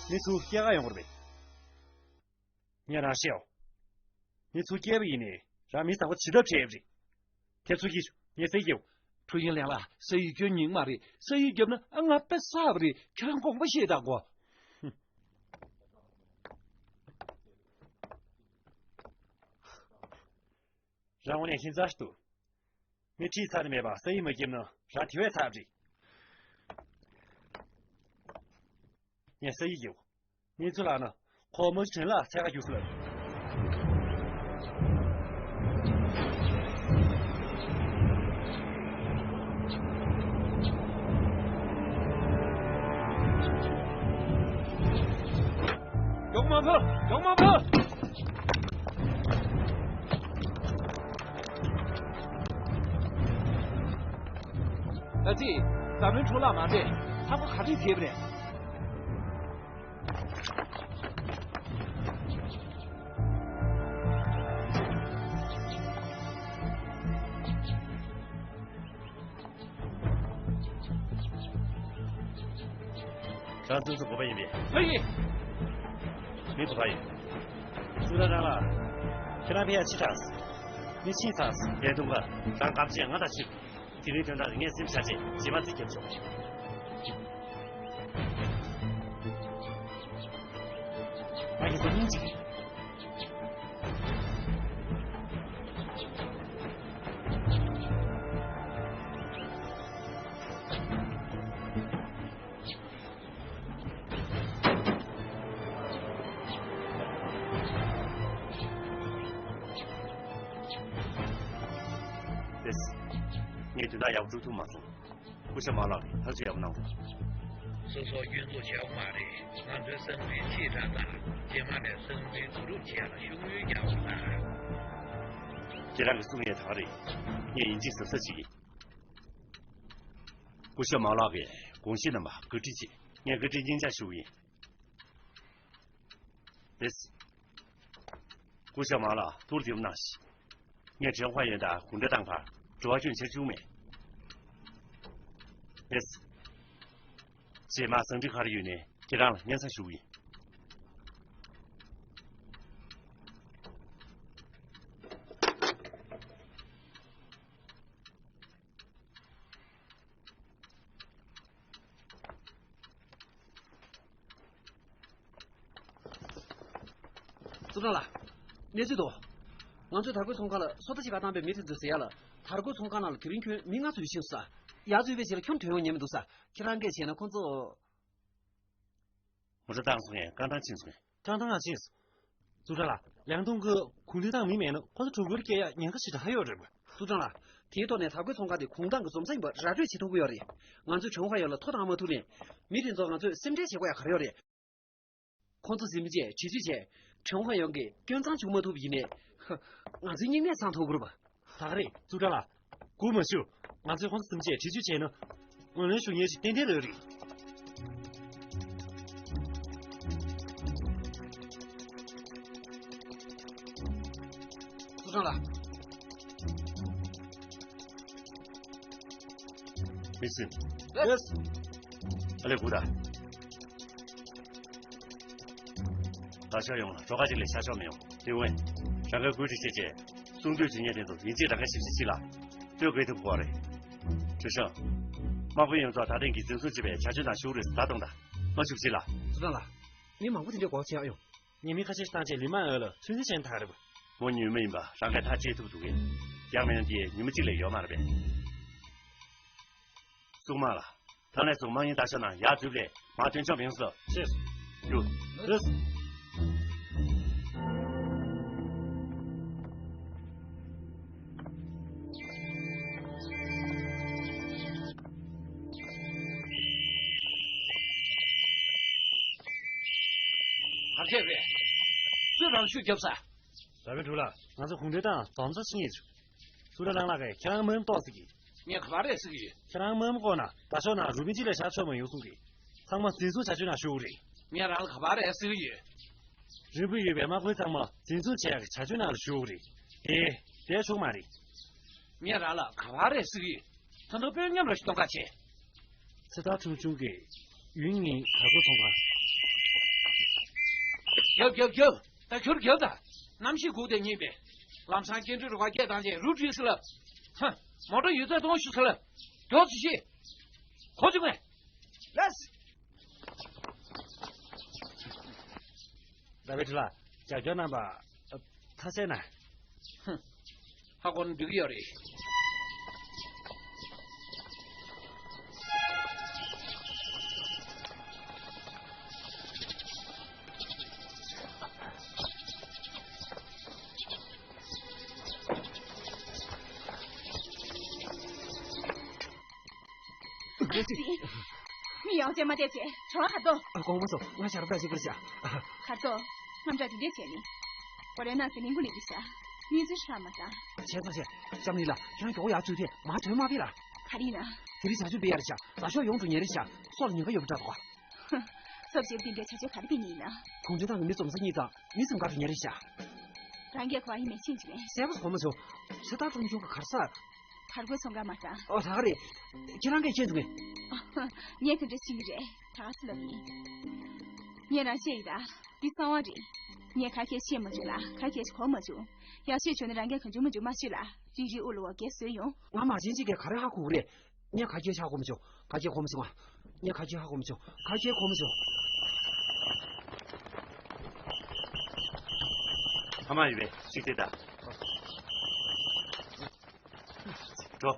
མི་ཚུར་སྐྱེལ་ག་ཡོང་དགོས་རེད་པས། ངས་རང་ཤེས་ཡོད། མི་ཚུར་སྐྱེལ་བ་ཡིན་ནའི་རང་མི་བཟང་པོ་བྱེད་ཐབས་བྲལ་བ་རེད། ཁྱེད་ཚུར་གྱིས་ངས་ཟེར་གྱིས། ཁྲུང་ཡིན་ལེང་ལགས། སའི་སྐྱོན་ཉིད་མ་རེད། སའི་རྒྱབ་ན་ཨ་ང་དཔེ་བསགས་པ་རེད། ཁྱེད་རང་དགོངས་པ་བཞེས་དང་གོ། རང་ངོ་ནས་ཁྱད་མཚར་ཞིག་འདུག་མི་ཁྲིད་ཚར་ནས་མེད་པ་སའི་མ་སྐྱེབ་ན་རང་དེ་བས་ཚར་བ་རེད། ངས་སའི་སྐྱེབ། མི་ཚུར་ལགས་ན་ཁོ་མ་ཞུ་དྲན་ལ་འཚོལ་ག་རྒྱུགས་སོང་། མགྱོགས་མ་ཕོད། མགྱོགས་མ་ཕོད། ཨ་ཙི། ད་མོའི་འཕྲོ་བརླག་མ་རེད། ལྷག་པ་ག་རེ་བྱས་པ་རེད། རང་ཚོ་ཚོ་གོ་པ་ཡིན་པས། ལྷ་ཡིན། མི་གོ་པ་ཡིན། སུ་ར་རང་ལ། ཁྱེད་རང་ཕེ་ཡ་ཕྱི་དྲགས། མི་ཕྱིན་ཚར། ལས་དུང་ག་རང་སྐམ་ཆེ་ང་དང་ཕྱིར། དེ་རིང་དོན་དག་ངས་སེམས་ཤ་ཆེ་རྗེས་མ་རྩིས་རྒྱབ་ཆོག་ང་གི་སེམས་སྙིང་རྗེ། ལགས་སོ། ངས་དོན་དག་ཡག་པོ་སྒྲུབ་ཐུབ་མ་སོང་། སྐུ་ཞབས་མ་ལགས་ཀྱིས་ཐག་གཅོད་ཡག་པོ་གནང་དགོས། སོ་སོ་སྐྱོན་འཛུགས་བྱེད་དགོས་མ་རེད། ང་ཚོའི་བསམ་ཚུལ་ཕྱིར་དྲགས་དང་རྗེས་མ་ནས་བསམ་ཚུལ་བསྡུ་རུབ་བྱེད་ཡག་ལ་ཤུགས་སྣོན་རྒྱག་དགོས་ན། ཁྱེད་རང་གིས་གསུང་ཡས་ད་རེད། ངས་ཡིན་གཅིག་གཟབ་གཟབ་བྱེད་ཀྱི། སྐུ་ཞབས་མ་ལགས་ཀྱིས་དགོངས་གཞི་རྣམ་པ་བཀའ་འདྲི་བྱས། ངས་བཀའ་འདྲི་སྙིང་བཅངས་ཞུ་གི་ཡིན། ལགས་སོ། སྐུ་ཞབས་མ་ལགས་ཐུགས་རྗེ་གནང་ཞིག་ངས་ཁྲེན་ཧྭ་ཡོན་དང་གུང་ཁྲན་ཏང་བར་འབྲེལ་བ་སྐྱོན་ཆེར་བྱུང་མེད། ཡེས། རྗེས་མ་ཟིང་འཁྲུག་ག་རེ་ཡོད་ནའི་ཁྱེད་རང་ལ་སྙན་སེང་ཞུ་གི་ཡིན། ཙུའུ་ཀྲང་ལགས། གནས་ཚུལ་འདུག་ང་ཚོས་དར་གོས་ཚོང་ཁང་ལ་སོ་ལྟ་བྱེད་གར་བཏང་པའི་མི་དེ་ཚོས་ཟེར་ཡ་ལ། དར་གོས་ཚོང་ཁང་ནང་ལ་དེ་རིང་ཁྱོན་མི་ལྔ་ཙམ་ཕྱིན་སོང་ས། ཡར་འཛུལ་བའི་རྗེས་ལ་ཁྱོན་ཐོན་ཡོང་ཉན་མི་འདུག་ས། ཁྱེད་རང་གིས་བྱས་ན་ཁོང་ཚོ། ངོ་ཚ་བཏང་སོང་ངས་རྐང་ཐང་ཕྱིན་སོང་ངས། ཀྲང་ཐང་ཡང་ཕྱིན་སོང་། ཙུའུ་ཀྲང་ལགས། ལིའང་ཏུང་གིས་གུང་ཁྲན་ཏང་མི་མེད་ན་ཁོ་ཚོ་གྲོས་མོལ་སྐྱེལ་ཡག་ཉེན་ཁ་ཞེ་དྲག་ཡོད་རེད་པ། ཙུའུ་ཀྲང་ལགས། དེའི་ཐོག་ནས་དར་གོས་ཚོང་ཁང་དེ་གུང་ཏང་གི་འཛོམས་ས་ཡིན་པ་ར་སྤྲོད་བྱེད་ཐུབ་ཀྱི་ཡོད་རེད། ང་ཚོས་ཁྲེན་ཧྭ་ཡོན་ལ་ཐོ་བཏང་མ་ཐུབ་ནས། མི་དེ་ཚོ་ང་ཚོས་སེམས་ཁྲལ་བྱེད་དགོས་ཡག་ག་རེ་ཡོད་རེད། ཁོང་ཚོ་ཟིན་པའི་རྗེས་བྲེལ་བརྗོད་བྱས། ཁྲེན་ཧྭ་ཡོན་གྱིས་སྐྱོན་མཚང་བྱུག་མ་ཐུབ་པ་ཡིན་ནའི། ཧ། ང་ཚོའི་སྙིང་ནད་སངས་ཐུབ་ཀྱི་རེད་པ། ད་ག་རེད་ཙུའུ་ཀྲང་ལགས། སྒུག་མ་བཞུགས། ང་ཚོས་ཁོང་ཚོ་ཟིན་པའི་རྗེས་བྲེལ་བརྗོད་བྱས་ན། ངོས་ལེན་ཞུ་མཁན་ཞིག་ཏན་ཏན་ལོས་རེད། ཙུའུ་ཀྲང་ལགས། མི་སྲིད། ཡེས། ཨ་ལས་སྒུག་དང་། ད་ཆ་ཡོང་ལ་གྲོ་ཁ་ཅིག་ལས་ཤ་ཆོག་མི་ཡོང་། ཏེ་ཝན། རང་གི་འགོ་ཁྲིད་བྱས་རྗེས། གསུང་གྲོས་བྱེད་མཁན་དེ་ཚོ་ཡིན་གཅིག་རང་གིས་ཞིབ་བཤེར་བྱེད་ལ། ལྟོས་དགོས་ཐུབ་དགོས་རེད། ཁྲི་ཧྲང་། དམག་དཔོན་ཡོངས་རྫོགས་ད་ཐེངས་ཀྱི་འཛིན་བཟུང་བྱས་པའི་བྱ་སྤྱོད་ནང་ཞུགས་རེས་ད་གཏོང་དང་། མ་ཞུགས་བྱེད་ལ། ཙུའུ་ཀྲང་ལགས། མི་མང་པོ་དེ་འདྲའི་སྒོ་ཕྱེ་ཡག་ཡོང་། ཉེས་མིང་ཁ་ཤས་ཤིག་བཏང་རྗེས་ལི་མ་ཨོ་ལ་ཚོད་འཛིན་བྱས་ན་ད་ག་རེད་པ། མོ་ཉུལ་མི་ཡིན་པ་རང་གིས་ཐག་བཅད་ཐུབ་འདུག་གས། ཡང་མིན་ན་དེ་ཉི་མ་གཅིག་ལས་ཡོད་མ་རེད་པས། སྲུང་དམག་ལ། ད་ནས་བཟུང་དམག་མི་དར་ཤོག་ནང་ཡར་འཛུལ་ལས་མར་ཐོན་ཆོག་མི་ཡོང་ཟེར། ཤེས། རྒྱུགས། ལགས། ག་རེ་བྱས་རེད། སུས་རང་ཤུགས་བརྒྱབ་ས། ར་བའི་དྲུག་ལ་ང་ཚོ་གུང་ཁྲན་ཏང་འཛོམས་ས་ཕྱིན་ཡིན། སུ་ར་ལང་ལགས་ཀྱིས་ཁྱེད་རང་དམག་མི་གཏོགས་ཟེར་གྱིས། ངས་ག་པར་རེད་ཟེར་གྱི་ཡོད། ཁྱེད་རང་དམག་མི་བསྐོ་ན་དར་ཤོག་ནང་རུ་མི་གཅིག་ལས་ཤར་ཆོག་མ་ཡོང་གསུང་གི། ཚང་མ་འཛིན་བཟུང་བྱ་སྤྱོད་ནང་ཞུགས་རེད། ངས་རང་ལ་ག་པར་རེད་ཟེར་གྱི་ཡོད། རིང་པོ་ཡོད་པའི་དམག་དཔོན་ཚང་མ་འཛིན་བཟུང་བྱེད་ཡག་གི་བྱ་སྤྱོད་ནང་ལ་ཞུགས་རེད། དེ་དེ་ཆོག་མ་རེད། ངས་རང་ལ་ག་པར་རེད་ཟེར་གྱི་ཡོད། ད་དུང་དཔོན་ཉམས་རོ་ཞིག་གཏོང་ཁ་བྱེད། ཚེ་ཐར་ཁྲུང་ཆུང་གིས་ཡུན་ངའི་གར་གོ་ཚོང་ཁང་། རྒྱབ་རྒྱབ་རྒྱབ། ད་ཁྱོད་རྒྱབ་དང་། གནམ་གཤིས་སྒུག་བསྡད་ཉེས་པས། ལམ་སང་སྐྱེ་འགྲོའི་རོགས་པ་སྐད་བཏང་རྗེས་རུ་བྲིས་སི་ལབ། ཧ། མོ་ཊ་ཡོད་ཚད་གཏོང་ཤུགས་སི་ལབ། མགྱོགས་སུ་ཤེས། གོ་བྱུང་ངས། ལགས། ཟླ་བའི་ཁྲི་ལ་རྒྱབ་སྐྱོར་གནང་བ་ཐ་སད་ན། ཧུམ། ཧ་གོ་ན་འགྲིག་གི་ཡོད་རེད། ཨ་ཙི། མི་ཡོང་ཅེས་མ་བལྟས་ཚེ་གྲོགས་ཁ་ཏོ། ཨ། དགོངས་པ་མ་ཚོམ། ང་ཞར་བདག་ཅིག་གིར་བཞག་ཁ་ཏོ། རྔམ་སྐྲག་དེ་འདྲས་བྱས་ནི། ཧོ་རེ་ན་ཟི་ལིང་གུ་ལི་རི་ཤ། མི་ཚོས་ཧྲ་མ་ད། བྱས་ཙང་བྱས། ལྕམ་ལི་ལ་ཁྱེད་རང་མགྱོགས་ཡར་འཛུལ་ཏེ་མར་ཐོན་མ་ཕེབས་ལ། ག་རེ་ཡིན་ན། དེ་རིང་བྱ་སྤྱོད་སྤེལ་ཡ་རེད་ཤག་ད་ཤོག་ཡོངས་འགྲོ་ཉེ་རེད་ཤག་སྲོག་ལ་ཉེན་ཁ་ཡོད་པ་འདྲ་འདུག་ག་སོབ་ཞེབ་དེ་འདྲའི་བྱ་སྤྱོད་ག་རེ་སྤེལ་ནི་ཡིན་ན། གུང་ཁྲན་ཏང་གི་མི་འཛོམས་ས་གཉིས་དང་མི་སེམས་དགའ་འགྲོ་ཉེ་རེད་ཤག་རང་གིས་གོ་བ་ཡིན་མེད་ཕྱིན་ཅི་མེད། གསལ་པོ་གོ་མ་བྱུང་། ཚེ་ཐར་ཁྲུང་ཆུང་གི་གར་ས། གར་གོས་ཚོང་ཁང་མ་རེད། ཨོ་ད་ག་རེད། ཁྱེད་རང་གིས་མཁྱེན་བྱུང་ངས། ངས་ག་འདྲ་ཤེས་ཀྱི་རེད། ད་ག་སེ་ལབ་ཡིན། ངས་རང་བཤད་ཡིན་ད། འདི་གསང་བ་རེད། ངས་ག་གེ་ཤེས་མ་བྱུང་ལ་ག་གེ་ཞིག་གོ་མ་བྱུང་། ཡག་ཤོས་བྱུང་ན་རང་གིས་གང་བྱུང་མ་བྱུང་མ་ཤོད་ལ། རིག་རིག་དབུ་ལ་འོ་བརྒྱལ་བཟོས་ཡོང་། ང་མ་བྱན་ཅིག་གིས་ག་རེ་ཧ་གོ་གི་རེད། ངས་ག་གེ་ཧ་གོ་མ་བྱུང་། ག་གེ་གོ་མ་བྱུང་ང་། ངས་ག་གེ་ཧ་གོ་མ་བྱུང་། ག་གེ་གོ་མ་བྱུང་། ཕ་མ་ཡོད་པས་ཅིག་དེ་ད། འགྲོ།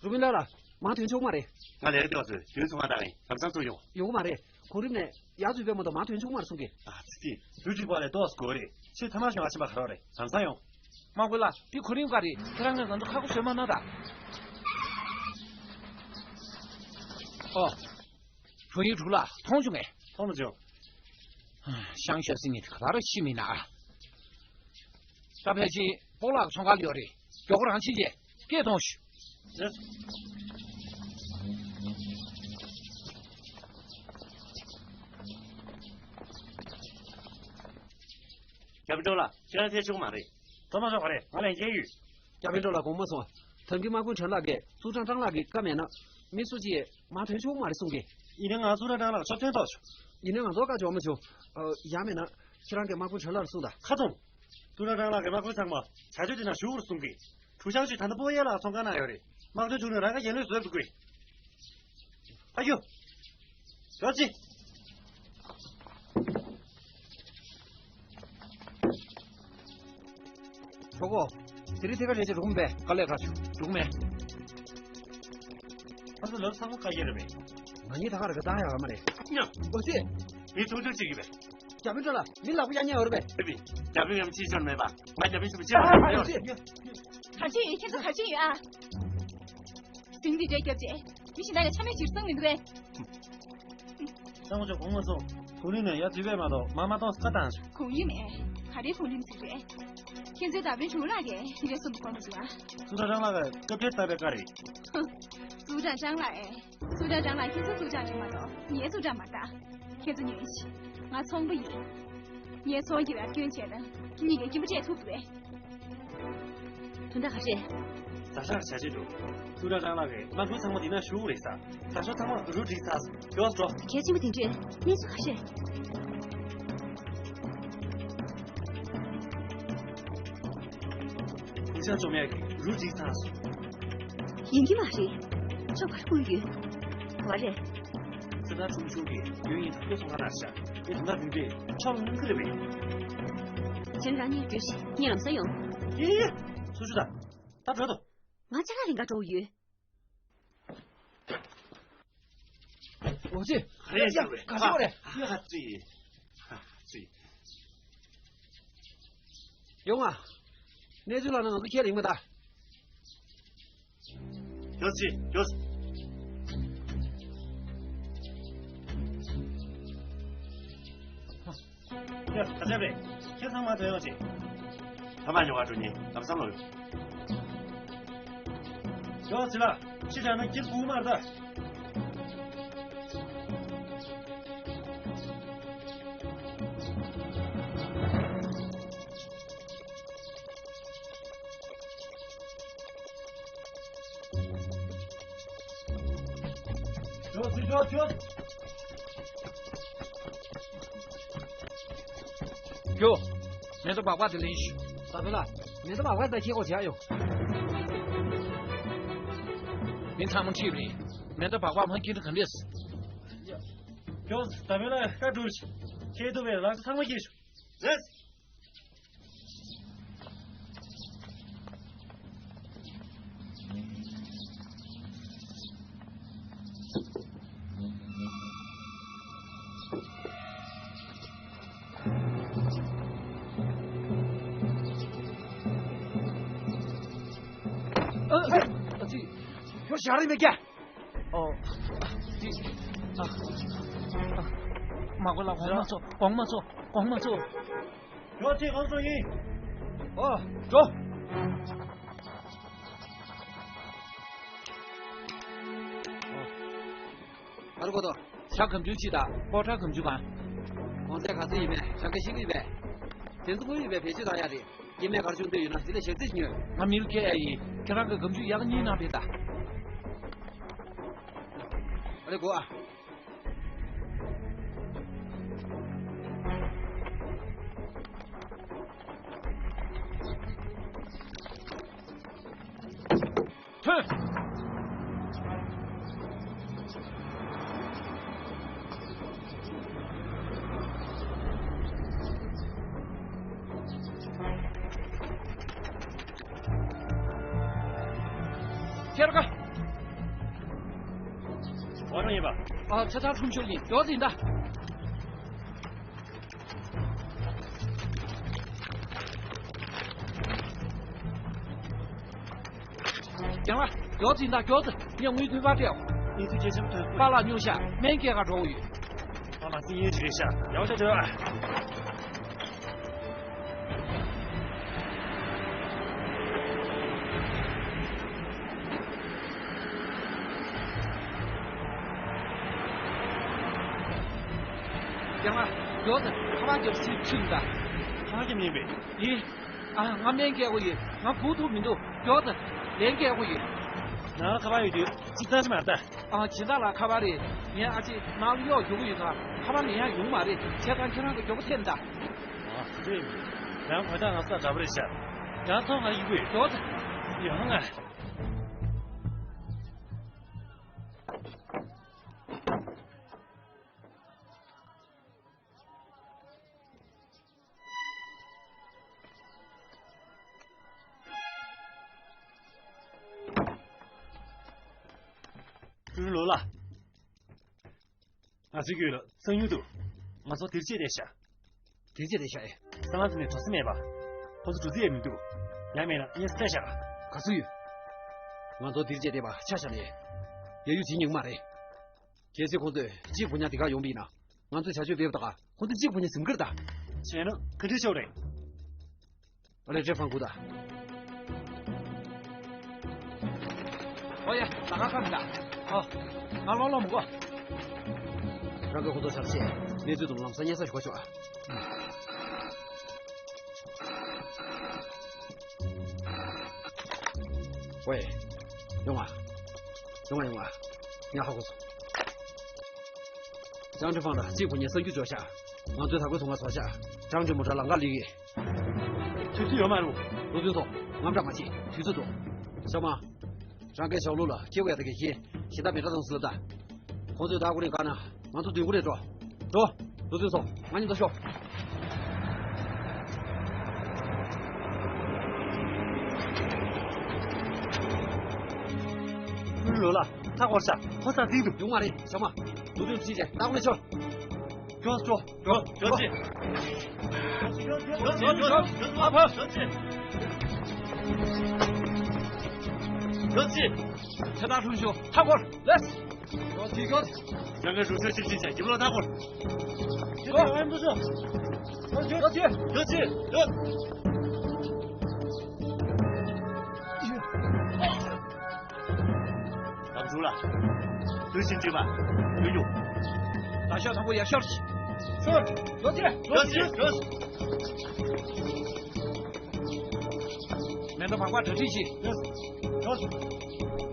རུ་མི་ལགས་ལ། མ་ཐོན་ཆོག་མ་རེད། ང་ལས་ཀ་དེ་བ་ཚོས་དུས་ཚོད་མ་བཏང་ངས་ལམ་སང་ཚུར་ཡོང་། ཡོང་གི་མ་རེད། གོང་རིམ་ནས་ཡར་འཛུལ་བའི་མ་གཏོགས་མ་ཐོན་ཆོག་མ་རེད་གསུང་གི། ཨ་ཙི་ཙི། བུ་ཁྲིད་པ་ལས་ཏོག་ཙམ་དགོས་རེད། ཁྱེད་ཐ་མག་ཤོང་ཨ་ཕྱིན་པ་ག་རེ་རེད། ལམ་སང་ཡོང་། དམག་དཔོན་ལགས། འདི་གོ་རིམ་ག་རེད། ཁྱེད་རང་གིས་ང་ཚོ་ཁ་ཁུ་བཟོས་མ་གནང་ད། ཨོ། བུ་ཡིག་དྲུག་ལ་མཐོང་བྱུང་ངས། མཐོང་མ་བྱུང་། ཤང་ཤ་སི་ཉིད་ག་པར་ཤི་མིན་ན། ད་ཕལ་ཆེར་སྤོ་ལགས་ཚོང་ཁང་ལ་ཡོད་རེད། མགྱོགས་པོ་རང་ཕྱིན་རྗེས་སྐད་གཏོང་ཤོག་ལགས། རྒྱ་མི་འགྲོ་ལ་ཁྱེད་རང་ཐེ་ཆུང་མ་རེད། ཐོ་མ་ཤོག་ག་རེད། ང་ལན་རྒྱག་ཡོད། རྒྱ་མི་འགྲོ་ལ་དགོངས་མ་སོང་། ཐང་གི་དམག་དཔོན་ཁྲ་ལགས་ཀྱིས་ཙུའུ་ཀྲང་ཀྲང་ལགས་ཀྱི་བཀའ་མེད་ན། མི་སུ་གཅིག་མ་ཐོན་ཆོག་མ་རེད་གསུང་གི། ཡིན་ན་ང་ཙུའུ་ཀྲང་ཀྲང་ལགས་ཆོག་ཐོན་ཐོག་ཆོག་ཡིན་ན་ང་ཚོ་བཀའ་འཇོག་མ་བྱུང་། ཡང་མེད་ན་ཁྱེད་རང་གི་དམག་དཔོན་ཁྲ་ལགས་ལ་གསུངས་དང་། ཁ་ཚོང་། ཙུའུ་ཀྲང་ཀྲང་ལགས་ཀྱི་དམག་དཔོན་ཚང་མ་བྱ་སྤྱོད་དེ་ན་ཞུ་དགོས་གསུང་གི། གྲུ་ཤང་ཅིག་ད་ལྟ་པོ་ཡས་ལ་ཚོང་ཁང་ནང་ཡོད་རེད། དམག་དོན་ཚོགས་ནས་རང་ཁ་ཡན་ལོས་བཟོས་འདུག་གི། ཨ་ཡོ། ཡོ་ཅི། གྲོགས་པོ། དེ་རིང་ཐད་ཀར་རེ་ཆེ་རུམ་པས་དཀའ་ལས་ཁག་བྱུང་འདུག་མེད། ཨ་ཚོ་ལབ་ཚང་མ་དཀའ་རྒྱ་རེད་པས། ང་གཉིས་ད་ག་རེ་ག་བཏང་ཡག་ལ་མ་རེད། ཉོ། ཨོ་ཙི། མི་ཐུང་ཐུང་ཅིག་ཡོད་པས། རྒྱ་མི་འགྲོ་ལ་མི་ལག་པ་གཡར་ཉན་ཡོད་རེད་པས། ཨེ་བི། རྒྱ་མི་ཡང་ཅི་ཤོར་མེད་པ། ང་རྒྱ་མི་ཤོར་བ་ཅི་ཡང་མེད་ཡོད་རེད། ག་ཅི་ཡོད། ཁྱེད་ཚོ་ག་ཅི་ཡོད་ཨ། ཟིང་འདི་འདྲའི་རྒྱབ་རྗེས་མི་ཞིག་ད་ལ་ཆ་མེད་ཕྱིར་སོང་མི་འདུག་གས། གཙང་པོ་ཚོ་དགོངས་མ་སོང་། གུང་རིང་ནས་ཡར་དུས་བས་མ་གཏོགས་མ་མ་གཏོང་ས་བཏང་ཞིག་གུང་རིང་ནས་ག་རེ་གུང་རིང་ཟིག་རེད། ཁྱེད་ཚོའི་ད་བའི་གྲུ་ལག་གིས་དེ་འདྲ་གསུངས་འདུག་གོ་མི་འདུག་ཨ། ཙུའུ་ཀྲང་ཀྲང་ལགས་ཀྱིས་སྐབས་འཕྲལ་བཏབ་པའི་བཀའ་རེད། ཧུ། ཙུའུ་ཀྲང་ཀྲང་ལགས་ཨེ། ཙུའུ་ཀྲང་ཀྲང་ལགས་ཁྱེད་ཚོ་ཙུའུ་ཀྲང་ཀྲང་མ་གཏོགས་ངའི་ཙུའུ་ཀྲང་མ་རེད། ཁྱེད་ཚོ་ཉོན་ཞིག་ང་ཚོང་པ་ཡིན། ངའི་ཚོང་གི་ལས་སྐྱོན་བྱས་ན་ཁྱེད་གཉིས་ཀྱིས་སྐྱིན་པ་སྤྲད་ཐུབ་འདུག་གས། དོན་དག་ག་རེ། ཛ་ཞག་བྱ་བྱེད་འདུག་ཙུའུ་ཀྲང་ཀྲང་ལགས་ཀྱིས་དམག་དཔོན་ཚང་མ་འདི་ན་བཞུགས་རེད་ས། ད་ཤོག་ཚང་མ་རུ་སྒྲིག་ཚར། མགྱོགས་འགྲོ། གལ་ཆེན་པོ་དེ་འདྲས་གནས་ཚུལ་ག་རེ། གུང་ཤང་བཅོམ་ཡག་གི་རུ་སྒྲིག་ཚར་སོང་། ཡིན་གྱི་མ་རེད། ཕྱོགས་བར་བསྐུར་ཡོད། བ་རེད། ཚེ་ཐར་ཁྲོམ་ཆུང་གི་ཡོད་ཡིན། ཐག་གཅོད་སོང་ཁ་ནར་ཤག་ངས་དོན་དག་འདི་འདྲས་ཕྱོགས་ལ་གནོན་གི་རེད་པས། ཁྱེད་རང་གཉིས་འགྲོ་ཞིག་ངས་ལམ་སང་ཡོང་། ཡེ་ཡེ། སུ་ཆུ་ད། ད་འགྲོ་དོ། ང་ཅ་ལག་ལེན་ག་འགྲོ་ཡོད། འོ་ཙི། ག་རེ་ཡིན་ཟེར་བས། ག་ཟེར་བ་རེད། ཨ་ཙི། ཨ་ཙི། ཡོང་ཨ། གནས་ཚུལ་ལ་ན་ང་ཚོ་ཁས་ལེན་མ་ད། ཡོ་ཙི་ཡོ་ཙི། ཡ་ད་ཚེ་རེད། ཁྱེད་ཚང་མ་ཐོན་ཡོང་ཅིག་ཐ་མག་ཉོ་ག་འགྲོ་ཉིན་ལམ་སང་ལོག་ཡོང་། ཡོ་ཙི་ལ་ཕྱི་དྲགས་ན་ཁྱེད་སྒུག་མར་ལྟ། ཇོ་ཇོ་ཇོ། ཇོ། མེ་ཏོག་སྦག་སྦག་དེ་ལེན་ཤོག་ད་བེ་ལ། མེ་ཏོག་སྦག་སྦག་ད་ཁྱེད་ཁོ་བྱ་ཡོང་། མི་ཚང་མ་ཁྲིད་རེད། མེ་ཏོག་སྦག་སྦག་མ་ཁྱེད་ཚོ་ག་འདྲས། ཇོ། ད་བེ་ལ་ཀ་འགྲོ་ཤིག་ཁྱེད་དུ་བེ་ལ་ཚང་མ་ཁྱེད་ཤོག་རེད། ཨ་ཙི། ཁྱོད་ཞག་རིང་མེད་ཀྱ། ཨོ། ཙི། ཨ། ཨ། མ་གོ་ལ་གོང་མ་ཚོ། གོང་མ་ཚོ། གོང་མ་ཚོ། ཡོ་ཚེ་གང་སོང་ཡིན། ཨོ། འགྲོ། ཨོ། ག་རེ་གོ་དོ། ཞག་གམ་ཆུ་ཅི་དང་ཀོ་ཁྲ་གམ་ཆུ་གང་། གོང་ཚད་ག་ཚོད་ཡིན་མེད་ཞག་ག་ཤེས་ཀྱི་ཡོད་པས། དེ་ཚོ་དངུལ་ཡོད་པས་བེད་སྤྱོད་གཏོང་ཡ་རེད། སྐྱེ་དམན་གར་བྱུང་འདོད་ཡོད་ན་དེ་ལས་ཞག་རྩིས་ཉོས། ང་མི་ལ་སྐྱེ་ཡ་ཡིན། ཁྱེད་རང་གི་གམ་ཆུ་ཡག་གཉིས་ནང་ཕེབས་དང་། ཨ་རེ་གོ་ཨ། ཐོན། ཁྱེད་རང་ག། ཨོ་རང་ཡིན་པ། ཨ་ཚེ་ཐར་ཁྲོམ་ཆུང་ཡིན། མགྱོགས་ཡིན་ད། རྒྱང་ལ། མགྱོགས་ཡིན་ད་མགྱོགས་ཡིན། ངས་དངུལ་མཐུན་པ་སྤྲད། ཨི་ཚུ་ཇེ་ཆེར་ཐོན། པཱ་ལགས་སྨྱོ་ཤག་སྨན་སྐྱེལ་ག་འགྲོ་གི་ཡོད། ཨ་མ་སྲིད་ཡོད་ཞིག་རེད་ཤག་ཡག་ཤག་འདུག་རྒྱང་ལ། མགྱོགས་ཡིན། ཁ་པར་རྒྱབ་སྲིད་ཁྲིད་ད། ང་གི་མིན་པས། ཡིན། ཨ། ང་སྨན་སྐྱེལ་དགོས་ཡོད། ང་སྒུག་ཐུབ་མི་འདུག་མགྱོགས་ཙམ་ལན་སྐྱེལ་དགོས་ཡོད། ནང་ལ་ཁ་པར་ཡོད་དུས་ཅི་ལྟར་ཞིག་མ་ལྟ། ཨ། སྦྱིན་བདག་ལགས། ཁ་པར་རེད། ངས་ཨ་ཅེ་ནང་ལ་གཡོག་རྒྱུག་གི་ཡོད་ཙང་ཁ་པར་ལེན་ཡག་ཡོང་མ་རེད། བྱས་ཙང་ཁྱེད་རང་གི་མགྱོགས་པོ་ཐེབས་ད། ཨ། དེ་འདྲ་ཡིན། ཡང་གོས་ཐག་ང་ས་འདྲ་པོ་རེད་ཤག་ཡང་ཐོག་ང་ཡི་གུས་མགྱོགས་ཙམ། ཡོང་ང་། ཀྲུའུ་ལོ་ལགས། ང་ཚོའི་རྒྱུད་ལ་གསང་ཉུལ་འདུག་ང་ཚོ་དེར་བཅད་བསྡད་ཤག་དེར་བཅད་བསྡད་ཤག་ཨེ། ས་ལམ་དེ་ནས་འགྲོ་ས་མེད་པ། ཁོ་ཚོ་འགྲོ་རྩིས་ཡང་མི་འདུག་ཡང་མིན་ན་གཉེན་སྲས་བསད་ཤག་ག་ཚོད་ཡོད། ང་ཚོ་དེར་བཅད་བསྡད་པ་ཆ་བཞག་ནས་ཡ་ཡུ་བྱེད་ཉན་གི་མ་རེད། གལ་སྲིད་ཁོང་ཚོས་གཅིག་བུ་ཉག་འདི་གར་ཡོང་པ་ཡིན་ན། ང་ཚོས་བྱ་སྤྱོད་སྤེལ་བ་དང་ཁོང་ཚོས་གཅིག་བུ་ཉག་ཟིན་གྱི་རེད་ད། བྱས་ན་ག་འདྲ་ཤོག་རེད། ཨ་ལས་ཀྲེ་ཧྥང་གུ་ད། ཨོ་ཡ། ད་ག་ཁ་མི་ད། ཨོ། ང་ལོག་ལོག་མི་དགོས། རང་གི་ཁོང་ཚོ་ཆ་ཤས་གནས་ཚུལ་དང་ལམ་སང་སྙན་སེང་ཞུ་ག་ཤོག་ཨ། ཝེ། ཡོང་ང་། ཡོང་ང་། ཡོང་ང་། ངས་ཧ་གོ་སོང་། ཅང་ཀྲི་ཧྥང་དང་གཅིག་བུ་ཉག་གསར་འགྱུར་འབྱོར་ཤག་ང་ཚོས་ད་གོས་ཐོག་མ་ཚོར་ཤག་ཅང་ཀྲི་མོ་ཊ་ལམ་ཁ་སླེབས་ཀྱི། དུས་ཚོད་ཡོད་མ་རེད། ལོ་ཚོད་སོང་། དངངས་སྐྲག་མ་བྱེད། དུས་ཚོད་འདུག་ཤ་མ། རང་གིས་ཞའོ་ལུ་ལ་སྐྱེ་བོ་ཡག་ད་གི་ཤེས་ཞེ་ད་མི་འདྲ་དང་སུ་ལ་ད། ཁོང་ཚོས་ད་གོ་རིང་ག་ན་ང་ཚོ་མདུན་གོ་རེ་འགྲོ། འགྲོ། ལོ་ཚོད་སོང་། ང་གཉིས་ད་ཤོག་ཀུན་ལོ་ལ་ཐག་འཁོར་ཤག་ཁོ་ས་འཛིན་འདུག་ཡོང་མ་རེད། ཤ་མ། ལོ་ཚོད་ཕྱིན་ཆད་ད་གོ་རེ་ཤོག་འགྲོ་འགྲོ། འགྲོ། འགྲོ་ཅི། འགྲོ་ཅི། འགྲོ་ཅི། འགྲོ་ཅི། འགྲོ་ཅི། འགྲོ་ཅི། ཁྱེད་རང་ལྷུང་ཤོག་ཧ་གོ། ལེས། འགྲོ་ཅི། འགྲོ་ཅི། ཡང་ངས་རུ་ཤོག་ཅིག་ཅིག་བྱས་རྒྱབ་ལོག་ཧ་གོ། འགྲོ། འགྲོ་ཅི། འགྲོ་ཅི། འགྲོ། རང་ཚུགས་ལ། དུས་ཕྱིན་དྲི་མ། དུས་ཡོང་། ད་ཤོག་དང་པོ་ཡར་ཤོག་ཤོག་འགྲོ་ཅི། འགྲོ་ཅི། འགྲོ་ཅི། མེ་ཏོག་བག་པ་གྲ་སྒྲིག་གྱིས། འགྲོ།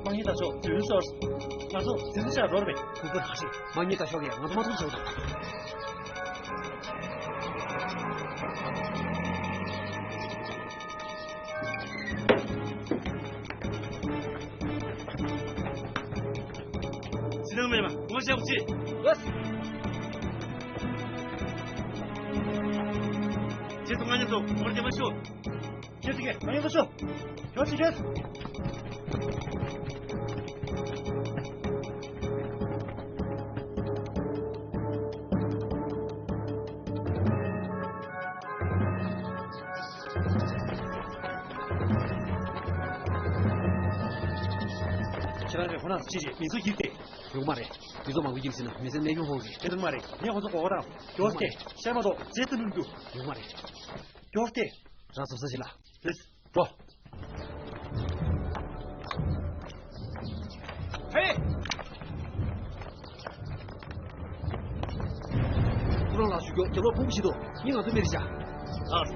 དམག་མི་དང་ཕྱོགས་དུས་སོར། ང་ཚོ་དེ་ཚོ་ཤར་རོར་བས། ཁུ་ཁུ་ར་ཤི། དམག་མི་དང་ཕྱོགས་ཀྱིས་ང་ཚོ་མ་ཐུབ་ཆོག་ཏུ། ཕྱི་ནང་མེད་པ་ངོ་ཤེས་ཅི། ལོས། ཁྱེད་ཚོ་ང་གཉིས་ཚོ་ངོར་རྒྱབ་པ་ཤོག་ཁྱེད་ཚོ་གིས་ང་གཉིས་ཚོ་ཤོག་ཁྱོད་ཚོ་ཁྱོད། ཁྱེད་རང་གིས་ཁོ་རང་ཚོ་ཅི་རེད། མི་ཚོ་ཡིབ་སྟེ། ཡོང་མ་རེད། མི་ཚོ་མང་པོ་ཡིབ་ཟིན་ན་མི་ཚེ་གནས་སྐྱོང་ཧོག་གི། དེ་ཚོ་མ་རེད། ངས་ཁོ་ཚོ་མགོ་སྐོར་བཏང་། མགྱོགས་ཏེ་ཤར་མ་གཏོགས་རྗེས་སུ་ལུས་འདུག་ཡོང་མ་རེད། མགྱོགས་ཏེ། རང་བཟོ་ས་ཞིག་ལ། རེད། འགྲོ། ཧེ། ཁོ་རང་ལ་ཞུ་རྒྱུ་རྒྱབ་ལོག་ཕུང་ཞིག་འདུག་ཉིན་ང་ཚོ་མི་རེད་བྱ། ཨ།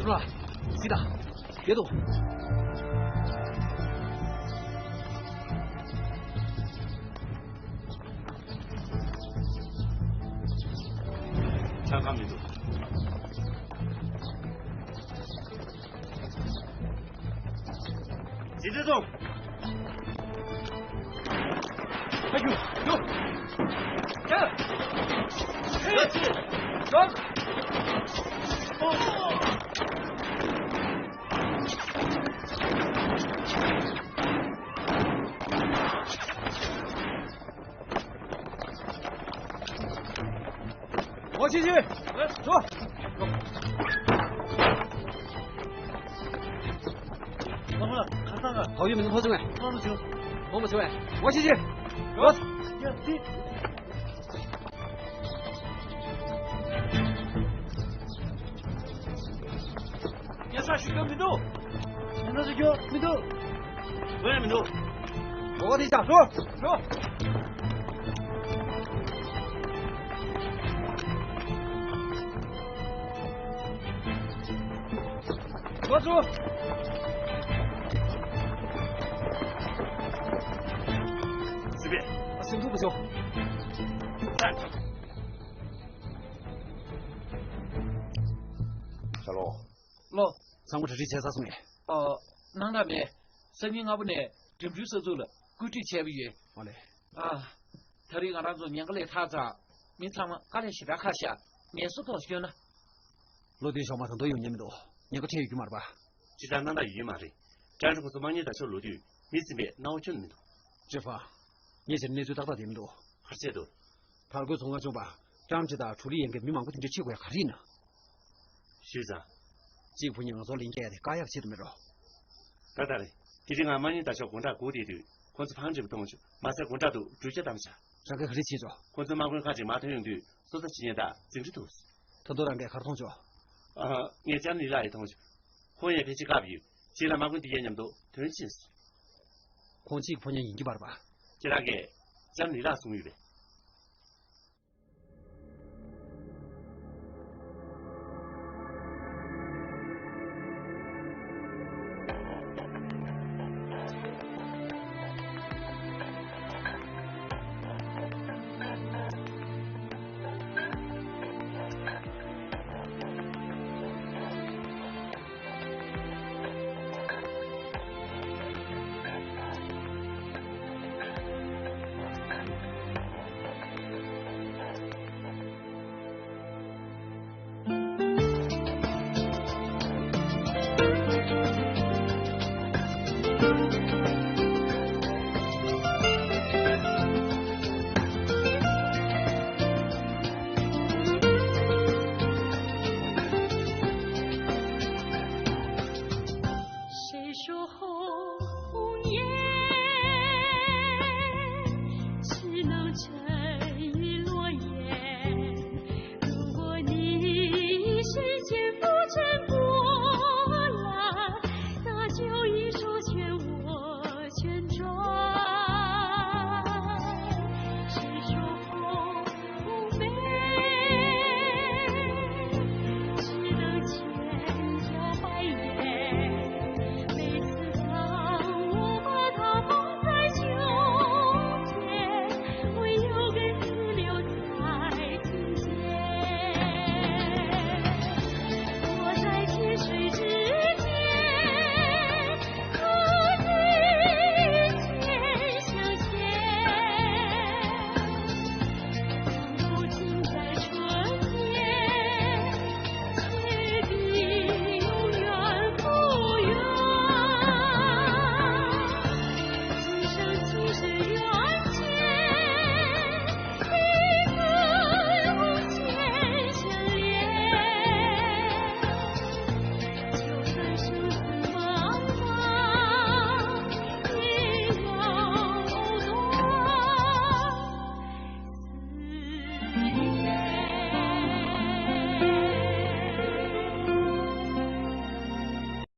ལ། སི་ད། ཡོད་དོ། ཆང་ཁ་མི་འདུག་ཇི་ལྟར་སོང་། ཨ་ཡུ། ཡུ། ཡ། ཡ། ཡ། ཝང་ཆི་ཆི། ལོ། ལོ། ལོ། ག་ས་ག། ཧོ་ཡུ་མི་ནི་ཕོ་ཚུ་མེ། ཕོ་མ་ཚུ་མེ། ཝང་ཆི་ཆི། ལོ། ཡ་ཏི། ད་ཞུ་རྒྱུ་མི་འདུག་ད་ཞུ་རྒྱུ་མི་འདུག་གོ་ཡ་མི་འདུག་གོ་བ་དེ་བཞག་ཤོག་ཤོག་གོ་བ་ཚུ། སྲིད་པས། སེམས་ཐུག་པ་ཤོག་ཁ་ལོ། ལོ། ཚང་མ་གྲ་སྒྲིག་བྱས་ཚར་སོང་ངས། ཨོ། གནང་དྲ་མེད། སང་ཉིན་སྔ་པོ་ནས་འགྲིམ་འགྲུལ་ས་ཚུགས་ལ་བཀོད་སྒྲིག་བྱས་པ་ཡོད། ཨོ་ལེ། ཨ། ད་རེས་ང་རང་ཚོ་ཉེན་ཁ་ལས་ཐར་ཚར། མི་ཚང་མ་དཀའ་ལས་ཞེ་དྲག་ཁག་ཤག་ངལ་གསོ་ཐོག་སྐྱོད་ན། ལོ་དེའི་ཞོགས་མ་ད་དུང་ཡོང་ཉན་མི་འདུག་ཉེན་ཁ་འཕྲད་ཡོད་རྒྱུ་མ་རེད་པ། ཅི་ལྟར་སྣང་དག་ཡོད་མ་རེད། ཀྲང་ཀྲི་ཁོ་ཚོ་དམག་ཉེན་དང་ཕྱོགས་ལོག་དུས་མི་ཟིན་པའི་སྣང་བ་ཁྱོན་ནས་མི་འདུག་ཅེ་ཧྥང་། ངས་ཕྱིར་གནས་ཚུལ་ཏག་ཏག་དེ་མི་འདུག་ག་རེ་བྱས་འདུག་ཕར་རྒོལ་ཚོང་ཁང་ཆུང་པ་ཀྲང་ཅི་དང་ཁྲུའུ་ལི་ཡན་གྱི་མི་མང་པོ་དེ་འདྲ་ཁྲིད་དགོས་ཡ་ག་རེ་ཡིན་ན། ཞུས་ཙང་། གཅིག་བུ་གཉིས་ང་ཚོར་ལན་རྒྱག་ཡ་དེ་བཀག་ཡག་ཆེད་དུ་མེད་རོ། ད་ལྟ་རེད། དེ་རིང་ང་དམག་ཉེན་དང་ཕྱོགས་དགོང་དག་སྒུག་བསྡད་དུས་ཁོ་ཚོ་ཕང་འགྲིག་པ་མཐོང་བྱུང་། མ་ཟད་དགོང་དག་ཏུ་འགྲུལ་སྐྱོད་བཏང་བཞག་ཁྲ་ཁ་ག་རེ་བྱས་ཆོག་ཁོ་ཚོ་དམག་དཔོན་ཁག་ཅིག་མར་ཐོན་ཡོང་དུས་སོ་སོ་བྱེད་ཉན་དང་འཛིང་རེས་འདུག་ད་དུང་རང་གིས་ག་རེ་མཐོང་བྱུང་། ཨ། ངས་ལྕམ་ལི་ལགས་ཡི་མཐོང་བྱུང་། ཁོང་ཡང་ཕལ་ཆེར་བཀག་པ་ཡོད། རྗེས་ལ་དམག་དཔོན་དེ་གའི་མཉམ་དུ་ཐོན་ཕྱིན་སོང་། ཁོང་གཅིག་ཕོ་ཉ་ཡིན་གྱི་མ་རེད་པ། ཁྱེད་རང་གིས་ལྕམ་ལི་ལགས་གསུངས་ཡོད་པས།